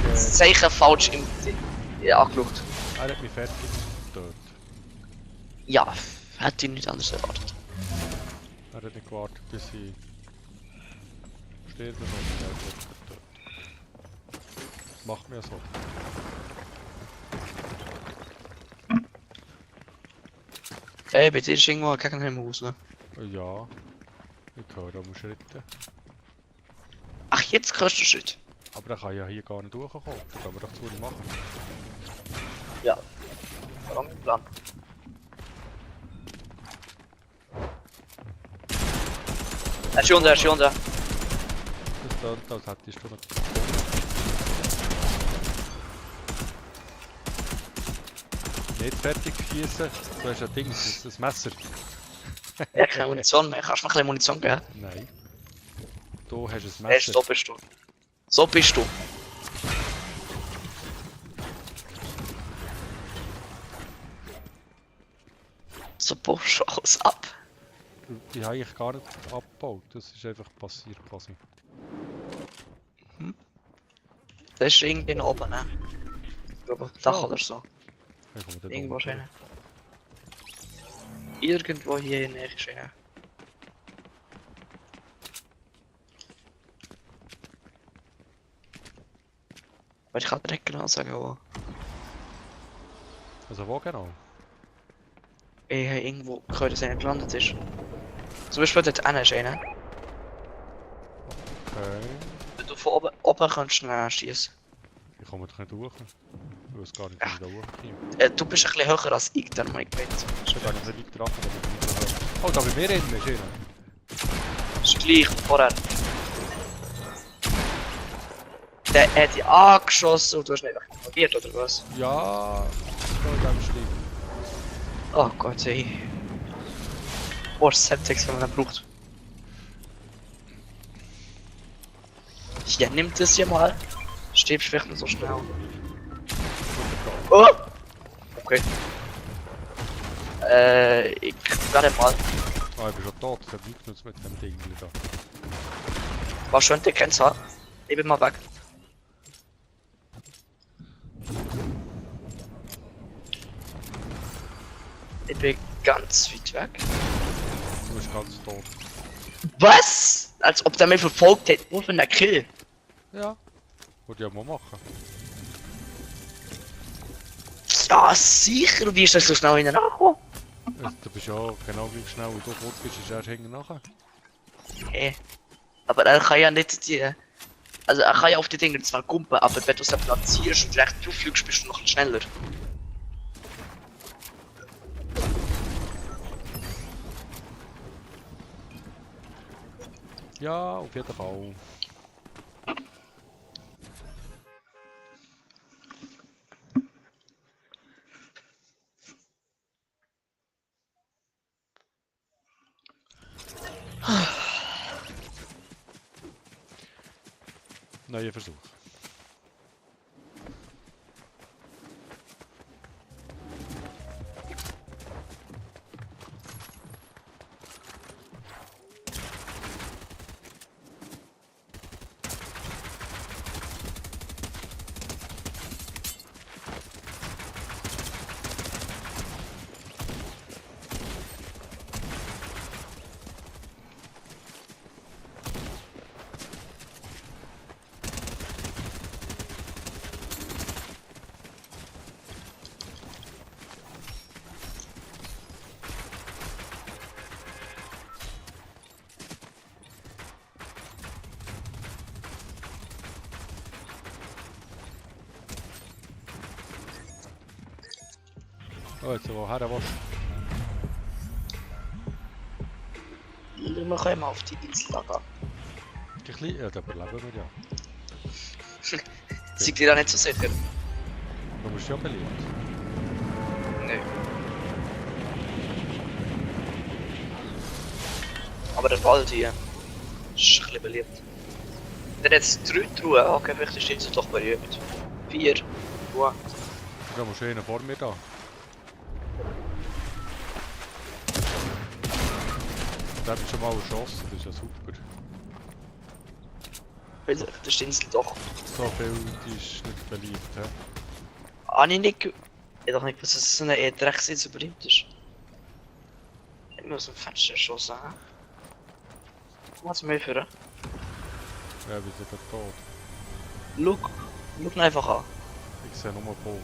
[SPEAKER 2] Das Zeichen falsch angeschaut.
[SPEAKER 1] er hat mich fertig getötet.
[SPEAKER 2] Ja, hätte ich nicht anders erwartet.
[SPEAKER 1] Er hat nicht gewartet, bis ich sterbe und er hat mich getötet. Das macht mir so.
[SPEAKER 2] Hey, bei dir ist irgendwo ein Gegner im Haus, ne?
[SPEAKER 1] Ja, ich höre auch Schritte.
[SPEAKER 2] Ach, jetzt hörst du Schritt.
[SPEAKER 1] Aber er kann ja hier gar nicht durchkommen. Das können wir doch zu nicht machen.
[SPEAKER 2] Ja. Warum im Plan? Er ist unten, er ist unten.
[SPEAKER 1] Das tönt, als hättest du noch... Nicht fertig schießen, du hast ein Ding, ein Messer.
[SPEAKER 2] Ich habe keine Munition mehr. Kannst du mir ein bisschen Munition geben?
[SPEAKER 1] Nein. Du hast ein
[SPEAKER 2] Hey,
[SPEAKER 1] Messer.
[SPEAKER 2] so bist du. So bist du. So baust du alles ab.
[SPEAKER 1] Ich habe eigentlich gar nicht abgebaut, das ist einfach passiert quasi.
[SPEAKER 2] Das ist irgendwie noch oben, ne? Ich glaube, Dach oder so.
[SPEAKER 1] Ich komme dort
[SPEAKER 2] Irgendwo
[SPEAKER 1] unten.
[SPEAKER 2] rein. Irgendwo hier in der Nähe rein. Aber ich kann direkt genau sagen, wo.
[SPEAKER 1] Also wo genau?
[SPEAKER 2] Ich habe irgendwo gehört, dass einer gelandet ist. Zum Beispiel dort einer ist einer.
[SPEAKER 1] Okay.
[SPEAKER 2] Wenn du von oben kannst du schießen.
[SPEAKER 1] Ich komme doch nicht durch. Ich weiß gar nicht,
[SPEAKER 2] Ja.
[SPEAKER 1] wie ich da hochkomme.
[SPEAKER 2] Du bist ein bisschen höher als ich, darum habe ich gemeint.
[SPEAKER 1] Ich bin gar nicht weiter runter, aber ich bin nicht so hoch. Oh, da bei mir innen ist einer.
[SPEAKER 2] Das ist gleich wie vorher. Der hat dich angeschossen und du hast ihn einfach ignoriert, oder was?
[SPEAKER 1] Ja, da in dem Stil.
[SPEAKER 2] Oh Gott, ey. Oh, Septex, wenn man ihn braucht. Hier, nimm das hier mal. Stirbst vielleicht nicht so schnell. Oh! Okay. Ich werde mal.
[SPEAKER 1] Ah, ich bin schon tot, der liegt uns mit dem Ding da.
[SPEAKER 2] War schon der Grenze. Ich bin mal weg. Ich bin ganz weit weg.
[SPEAKER 1] Du bist ganz tot.
[SPEAKER 2] Was? Als ob der mich verfolgt hätte, nur für einen Kill.
[SPEAKER 1] Ja. Wollte ich ja mal machen.
[SPEAKER 2] Ja, sicher. Wie ist das so schnell hinten angekommen?
[SPEAKER 1] Du bist ja genau gleich schnell, wie du kurz bist, ist er hinten nachher.
[SPEAKER 2] Hey. Aber er kann ja nicht die. Also er kann ja auf die Dinge zwar kumpen, aber wenn du es dann platzierst und recht zufliegst, bist du noch schneller.
[SPEAKER 1] Ja, auf jeden Fall. Neuer Versuch. Oh, jetzt woher was?
[SPEAKER 2] Wir können mal auf die Insel gehen.
[SPEAKER 1] Die kleine, ja, da überleben wir ja.
[SPEAKER 2] Seid ihr da nicht so sicher?
[SPEAKER 1] Du bist ja beliebt.
[SPEAKER 2] Nö. Aber der Wald hier ist ein bisschen beliebt. Der hat jetzt 3 Truhen, okay, vielleicht ist jetzt doch beliebt. 4 Truhen.
[SPEAKER 1] Da musst du einen vor mir da. Da hab ich schon mal erschossen, das ist ja super.
[SPEAKER 2] Vielleicht ist die Insel doch.
[SPEAKER 1] So viel, die ist nicht beliebt, hä?
[SPEAKER 2] Habe ich nicht. Ich hab doch nicht gewusst, dass es so eine Drecksinsel beliebt ist. Ich muss aus dem Fenster erschossen, hä? Komm mal zu mir führen.
[SPEAKER 1] Ja, wir sind ja tot.
[SPEAKER 2] Schau ihn einfach an.
[SPEAKER 1] Ich sehe nur Boom.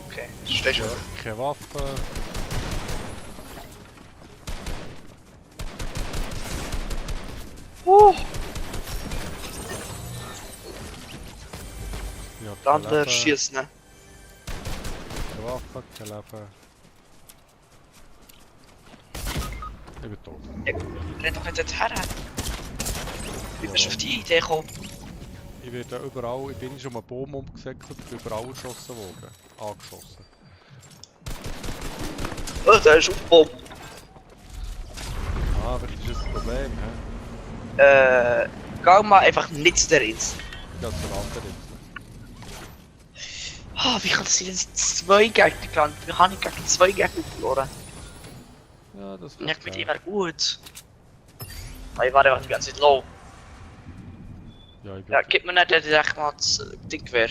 [SPEAKER 2] Okay, steh schon.
[SPEAKER 1] Keine Waffe. Ja,
[SPEAKER 2] Der andere schießt, ne?
[SPEAKER 1] Keine Waffe, kein Leben. Ich bin tot.
[SPEAKER 2] Renn doch nicht her. Wie bist du auf die Idee gekommen?
[SPEAKER 1] Ich werde überall, ich bin schon mal Baum umgesäckelt, bin überall geschossen worden. Angeschossen.
[SPEAKER 2] Oh, der ist aufgebaut.
[SPEAKER 1] Ah, aber das ist das Problem, hä?
[SPEAKER 2] Geh mal einfach nicht zu der Insel.
[SPEAKER 1] Ja, zur anderen.
[SPEAKER 2] Ah, wie kann es sein, dass ich 2 Gegner gelandet? Wie habe ich gegen 2 Gegner verloren?
[SPEAKER 1] Ja, das
[SPEAKER 2] Ich dachte, mit ihm wäre gut. Aber ich war einfach die ganze Zeit low.
[SPEAKER 1] Ja, ich bin
[SPEAKER 2] Ja, gib mir nicht direkt mal das Dinggewehr.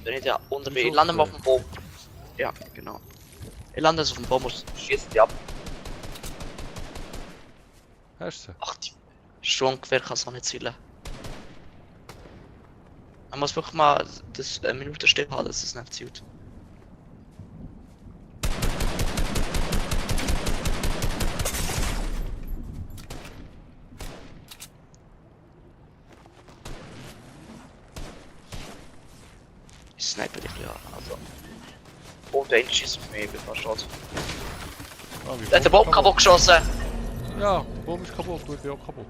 [SPEAKER 2] Wenn ich da unten bin. Ich lande mal auf dem Baum. Ja, genau. Ich lande jetzt auf dem Baum und schieße die ab.
[SPEAKER 1] Hast du sie?
[SPEAKER 2] Ach, die Sturmgewehr kann es auch nicht zielen. Man muss wirklich mal das eine Minute stehen haben, dass es nicht zielt. Sniper dich ja. Also. Und der schießt auf mich, ich bin fast tot.
[SPEAKER 1] Ah, wie
[SPEAKER 2] Der hat den Bob kaputt geschossen!
[SPEAKER 1] Ja, der Baum ist kaputt, du bist auch kaputt.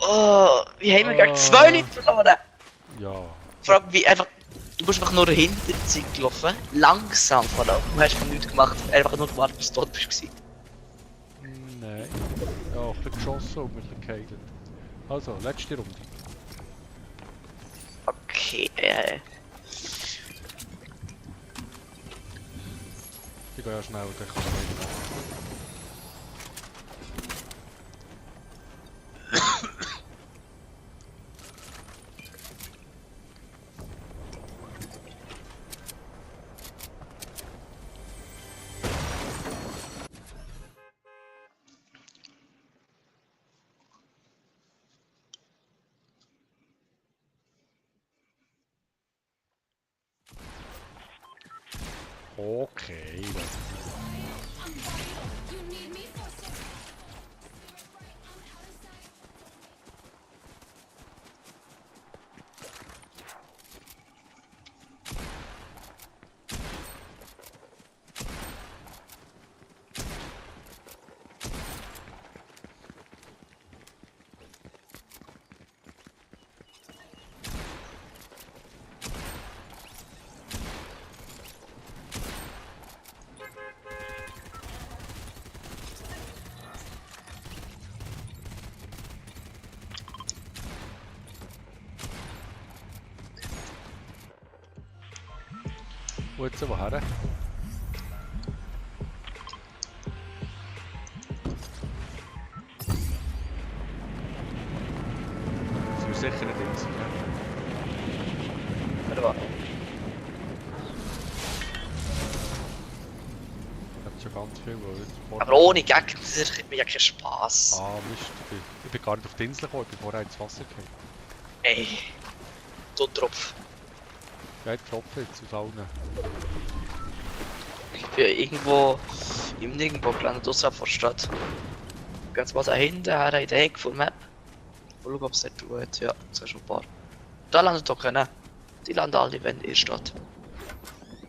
[SPEAKER 2] Oh, wie haben wir gegen 2 Leute verloren?
[SPEAKER 1] Ja.
[SPEAKER 2] Vor allem wie einfach. Du bist einfach nur hinter der Zeit gelaufen, langsam verlaufen. Du hast nichts gemacht, einfach nur gewartet, bis du tot bist.
[SPEAKER 1] Nein. Ja, ein bisschen geschossen und ein bisschen gehalten. Also, letzte Runde.
[SPEAKER 2] Okay,
[SPEAKER 1] Ich gehe ja schnell, dann kann ich nicht machen. Okay, dann. Wo jetzt woher? Das wird sicher nicht Ding sein, ja?
[SPEAKER 2] Warte mal.
[SPEAKER 1] Ich hab schon ganz viel, weil jetzt
[SPEAKER 2] Aber ohne Gegner, das macht mir ja keinen Spaß.
[SPEAKER 1] Ah, Mist, ich bin gar nicht auf die Insel gekommen, ich bin vorher ins Wasser gekommen.
[SPEAKER 2] Ey, du Tropf.
[SPEAKER 1] Ja, ich tropfe jetzt aus allen.
[SPEAKER 2] Ich bin irgendwo im Nirgendwo gelandet, außerhalb von der Stadt. Ganz mal da hinten, her in der Ecke von der Map. Mal schauen, ob es nicht tut. Ja, das ist schon ein paar. Da landet doch keiner. Die landen alle, wenn in der Stadt.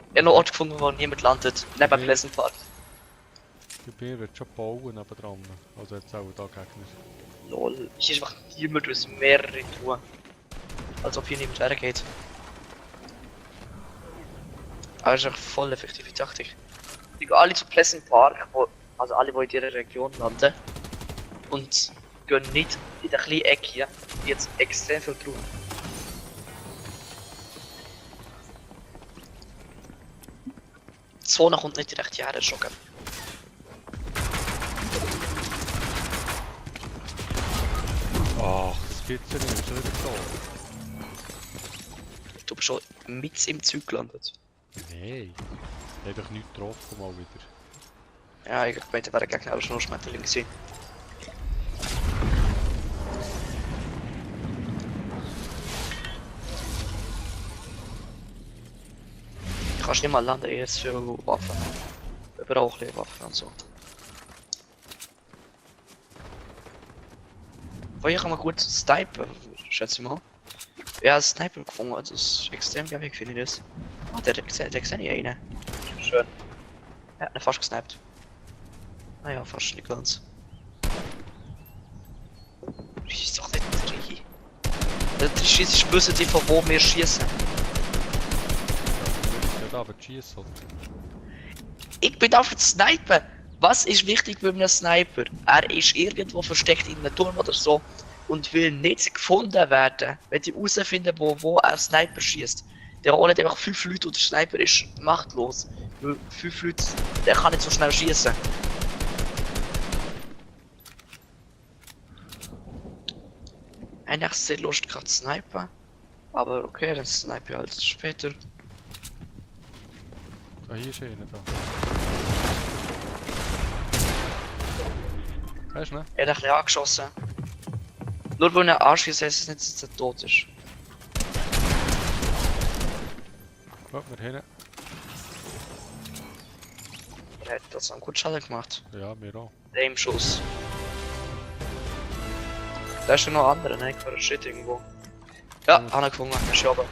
[SPEAKER 2] Ich habe noch Ort gefunden, wo niemand landet. Neben
[SPEAKER 1] Nee.
[SPEAKER 2] Pleasant Park.
[SPEAKER 1] Ich bin wird schon bauen nebendran. Also jetzt auch da Gegner.
[SPEAKER 2] Lol. Hier ist einfach niemand, du hast mehrere tun. Als ob hier niemand weitergeht. Aber es ist echt voll effektive Taktik. Die gehen alle zu Pleasant Park, also alle, die in dieser Region landen. Und gehen nicht in der kleinen Ecke hier, die jetzt extrem viel tun. Die Zone kommt nicht direkt hierher, das ist schon geil.
[SPEAKER 1] Ach, das gibt's ja nicht, schon wieder da.
[SPEAKER 2] Du bist schon mit im Zeug gelandet.
[SPEAKER 1] Nein. Ich hab doch nichts getroffen mal wieder.
[SPEAKER 2] Ja, ich meinte, wäre Gegner aber schon noch Schmetterling gewesen. Du kannst nicht mal landen jetzt für Waffen. Wir brauchen Waffen und so. Vorher kann man gut snipen, schätze ich mal. Ja, einen Sniper gefunden, das ist extrem geil, finde ich das. Ah, der sehe ich einen. Schön. Er hat ihn fast gesniped. Naja, fast nicht ganz. Schieß doch nicht rein. Der Schieß ist böse, die von wo wir schießen.
[SPEAKER 1] Ja, da wird schießen.
[SPEAKER 2] Ich bin da für zu snipen. Was ist wichtig bei einem Sniper? Er ist irgendwo versteckt in einem Turm oder so und will nicht gefunden werden, wenn die herausfinden, wo er Sniper schießt. Der holt einfach 5 Leute und der Sniper ist machtlos. Weil 5 Leute, der kann nicht so schnell schießen. Eigentlich sehr lustig gerade zu snipen. Aber okay, dann snipe ich halt später.
[SPEAKER 1] Ah, hier ist einer da. Weißt du, ne?
[SPEAKER 2] Er hat ein bisschen angeschossen. Nur weil er anschießt, heißt es nicht, dass er tot ist.
[SPEAKER 1] Kommt mir hin.
[SPEAKER 2] Er hat das einen guten Schaden gemacht.
[SPEAKER 1] Ja, mir auch.
[SPEAKER 2] Dem Schuss. Da ist ja noch andere, ne? Ich war Shit irgendwo. Ja,
[SPEAKER 1] Ja.
[SPEAKER 2] einer gefunden, ist ja aber.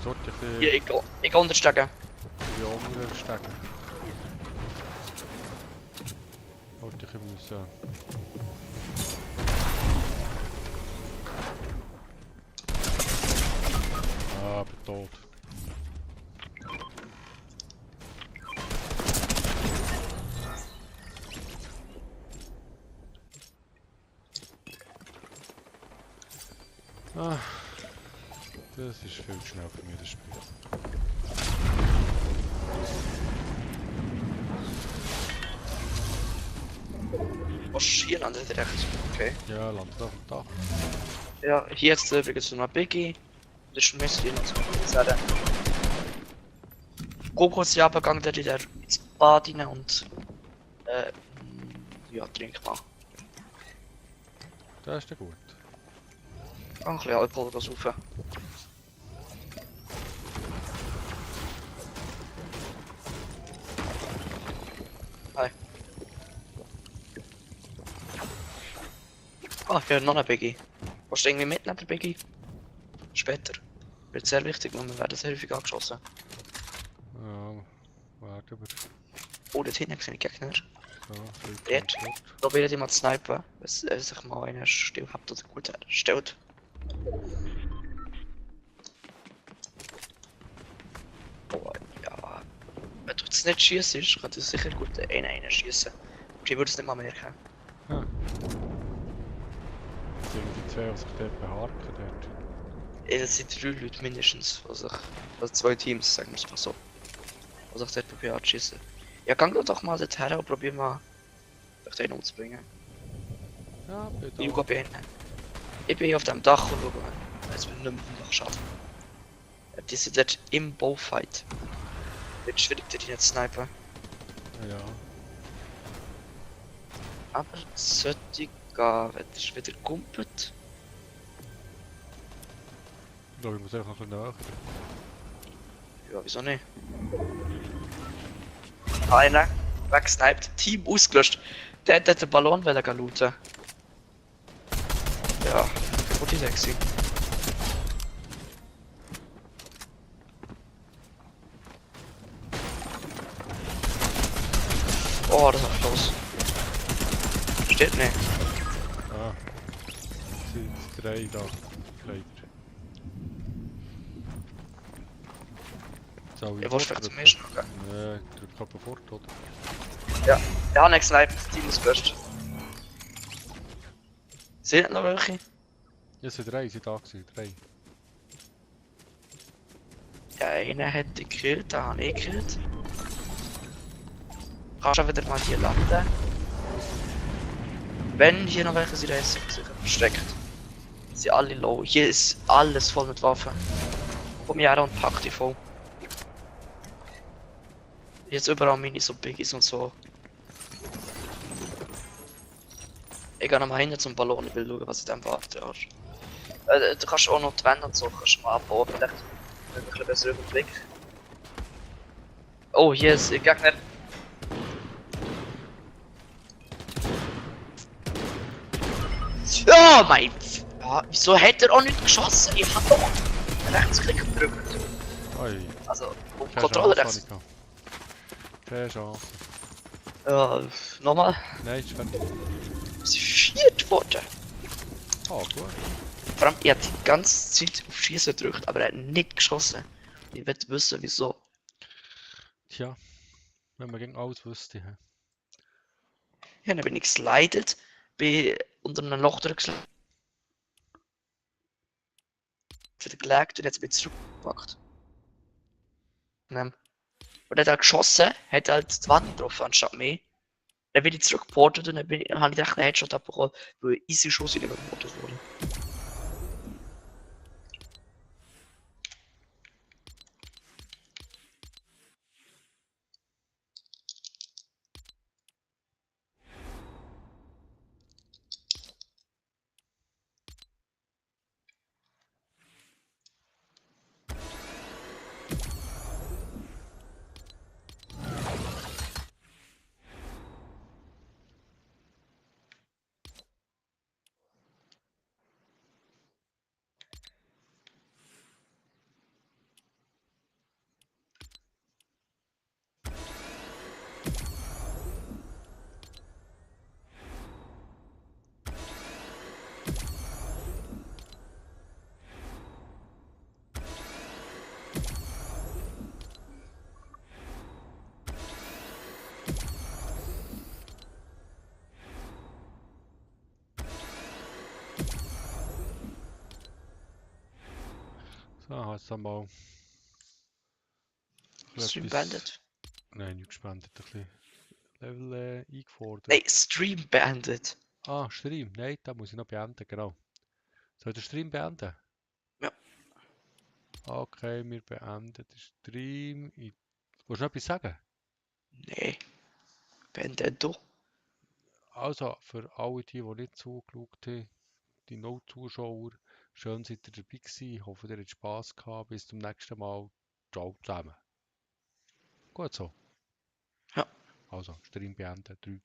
[SPEAKER 1] sollte ich
[SPEAKER 2] Hier, ich gehe untersteigen.
[SPEAKER 1] die anderen stecken. Sollte ich müssen. Ah, bin tot. Ah, das ist viel zu schnell für mich, das Spiel.
[SPEAKER 2] Was ist hier landen direkt? Okay.
[SPEAKER 1] Ja, landet auf dem Dach.
[SPEAKER 2] Ja, hier jetzt übrigens noch ein Biggie. Das ist ein Messi noch zu sagen. Kokos ja begangen der wieder ins Bad rein und ja, trink mal.
[SPEAKER 1] Das ist ja gut.
[SPEAKER 2] Ein bisschen Alkohol saufen. Hi. Ah, hier noch ein Biggie. Willst du irgendwie mitnehmen, der Biggie? Später. Wird sehr wichtig, weil wir werden sehr häufig angeschossen.
[SPEAKER 1] Ja, warte aber.
[SPEAKER 2] Oh, dort hinten sehe ich Gegner.
[SPEAKER 1] So,
[SPEAKER 2] Dort. Probiere die mal zu snipen, wenn sich mal einer still habt oder gut stellt. Oh, ja. Wenn du jetzt nicht schießt, kann du sicher gut einen schießen. Und ich würde es nicht mal merken.
[SPEAKER 1] Ah. Das sind die zwei, die sich dort beharken dort.
[SPEAKER 2] Es sind 3 Leute mindestens, also 2 Teams, sagen wir es mal so. Also ich dort probiere anzuschießen. Ja, gang doch mal dorthin und probier mal dich den umzubringen.
[SPEAKER 1] Ja, bitte.
[SPEAKER 2] Ich bin ich bin hier auf dem Dach und schaue, jetzt bin ich nicht mehr auf dem Dach schaden. Die sind dort im Bowfight. Wird schwierig, die nicht zu snipen.
[SPEAKER 1] Ja.
[SPEAKER 2] Aber es sollte gehen, wenn es wieder kumpelt.
[SPEAKER 1] Ich glaube, ich muss einfach noch ein bisschen nach.
[SPEAKER 2] Ja, wieso nicht? Einer weggesniped, Team ausgelöscht. Der hat den Ballon looten. Ja, wo die weg sind. Oh, das ist los. Steht nicht.
[SPEAKER 1] Ah. Es sind 3 da. Leider. Soll
[SPEAKER 2] Ja, wo ist zum ersten? Okay.
[SPEAKER 1] Nee, drück aber fort, oder?
[SPEAKER 2] Ja, der hat nicht gesniped, Team ausgelöscht. Sind noch welche?
[SPEAKER 1] Ja, es sind 3, sind da gewesen, 3.
[SPEAKER 2] Ja, einer hat die gekillt, den habe ich gekillt. Kannst du wieder mal hier landen? Wenn hier noch welche sind, ist sicher versteckt. Sie sind alle low. Hier ist alles voll mit Waffen. Komm her und pack die voll. Jetzt überall Minis und Biggies und so. Ich gehe nochmal hin zum Ballon, ich will schauen, was ich dann warte. Du kannst auch noch die Wände und so kannst du mal abbauen, vielleicht ein bisschen besser Überblick. Oh, hier ist ein Gegner. Oh mein... Ja, wieso hat er auch nicht geschossen? Ich hab doch Rechtsklick gedrückt.
[SPEAKER 1] Oi.
[SPEAKER 2] Also, auf
[SPEAKER 1] Keine
[SPEAKER 2] Kontrolle
[SPEAKER 1] Chance,
[SPEAKER 2] rechts.
[SPEAKER 1] Annika. Keine Chance.
[SPEAKER 2] Ja, nochmal.
[SPEAKER 1] Nein, ist fertig.
[SPEAKER 2] Es ist 4 worden.
[SPEAKER 1] Ah, gut.
[SPEAKER 2] Vor allem, er hat die ganze Zeit auf Schießen gedrückt, aber er hat nicht geschossen. Ich will wissen, wieso.
[SPEAKER 1] Tja. Wenn man gegen alles wüsste. Hä?
[SPEAKER 2] Ja, dann bin ich geslidet, bin unter einem Loch durchgeslidet, wieder gelegt und jetzt bin ich zurückgepackt. Und er hat geschossen, hat halt die Wand getroffen anstatt mich. Dann bin ich zurückgeportet und dann habe ich direkt einen Headshot abbekommen, weil easy Schuss in den geportet wurde.
[SPEAKER 1] jetzt einmal
[SPEAKER 2] Stream
[SPEAKER 1] etwas...
[SPEAKER 2] beendet.
[SPEAKER 1] Nein, nicht gespendet, ein bisschen Level eingefordert.
[SPEAKER 2] Nein, Stream beendet.
[SPEAKER 1] Ah, Stream. Nein, da muss ich noch beenden, genau. Soll ich den Stream beenden?
[SPEAKER 2] Ja.
[SPEAKER 1] Okay, wir beenden den Stream. Willst du noch etwas sagen?
[SPEAKER 2] Nee, beendet doch.
[SPEAKER 1] Also, für alle die nicht zugeschaut haben, die No-Zuschauer, schön seid ihr dabei gewesen. Ich hoffe, ihr habt Spass gehabt. Bis zum nächsten Mal. Ciao zusammen. Gut so.
[SPEAKER 2] Ja.
[SPEAKER 1] Also, Stream beenden. 3,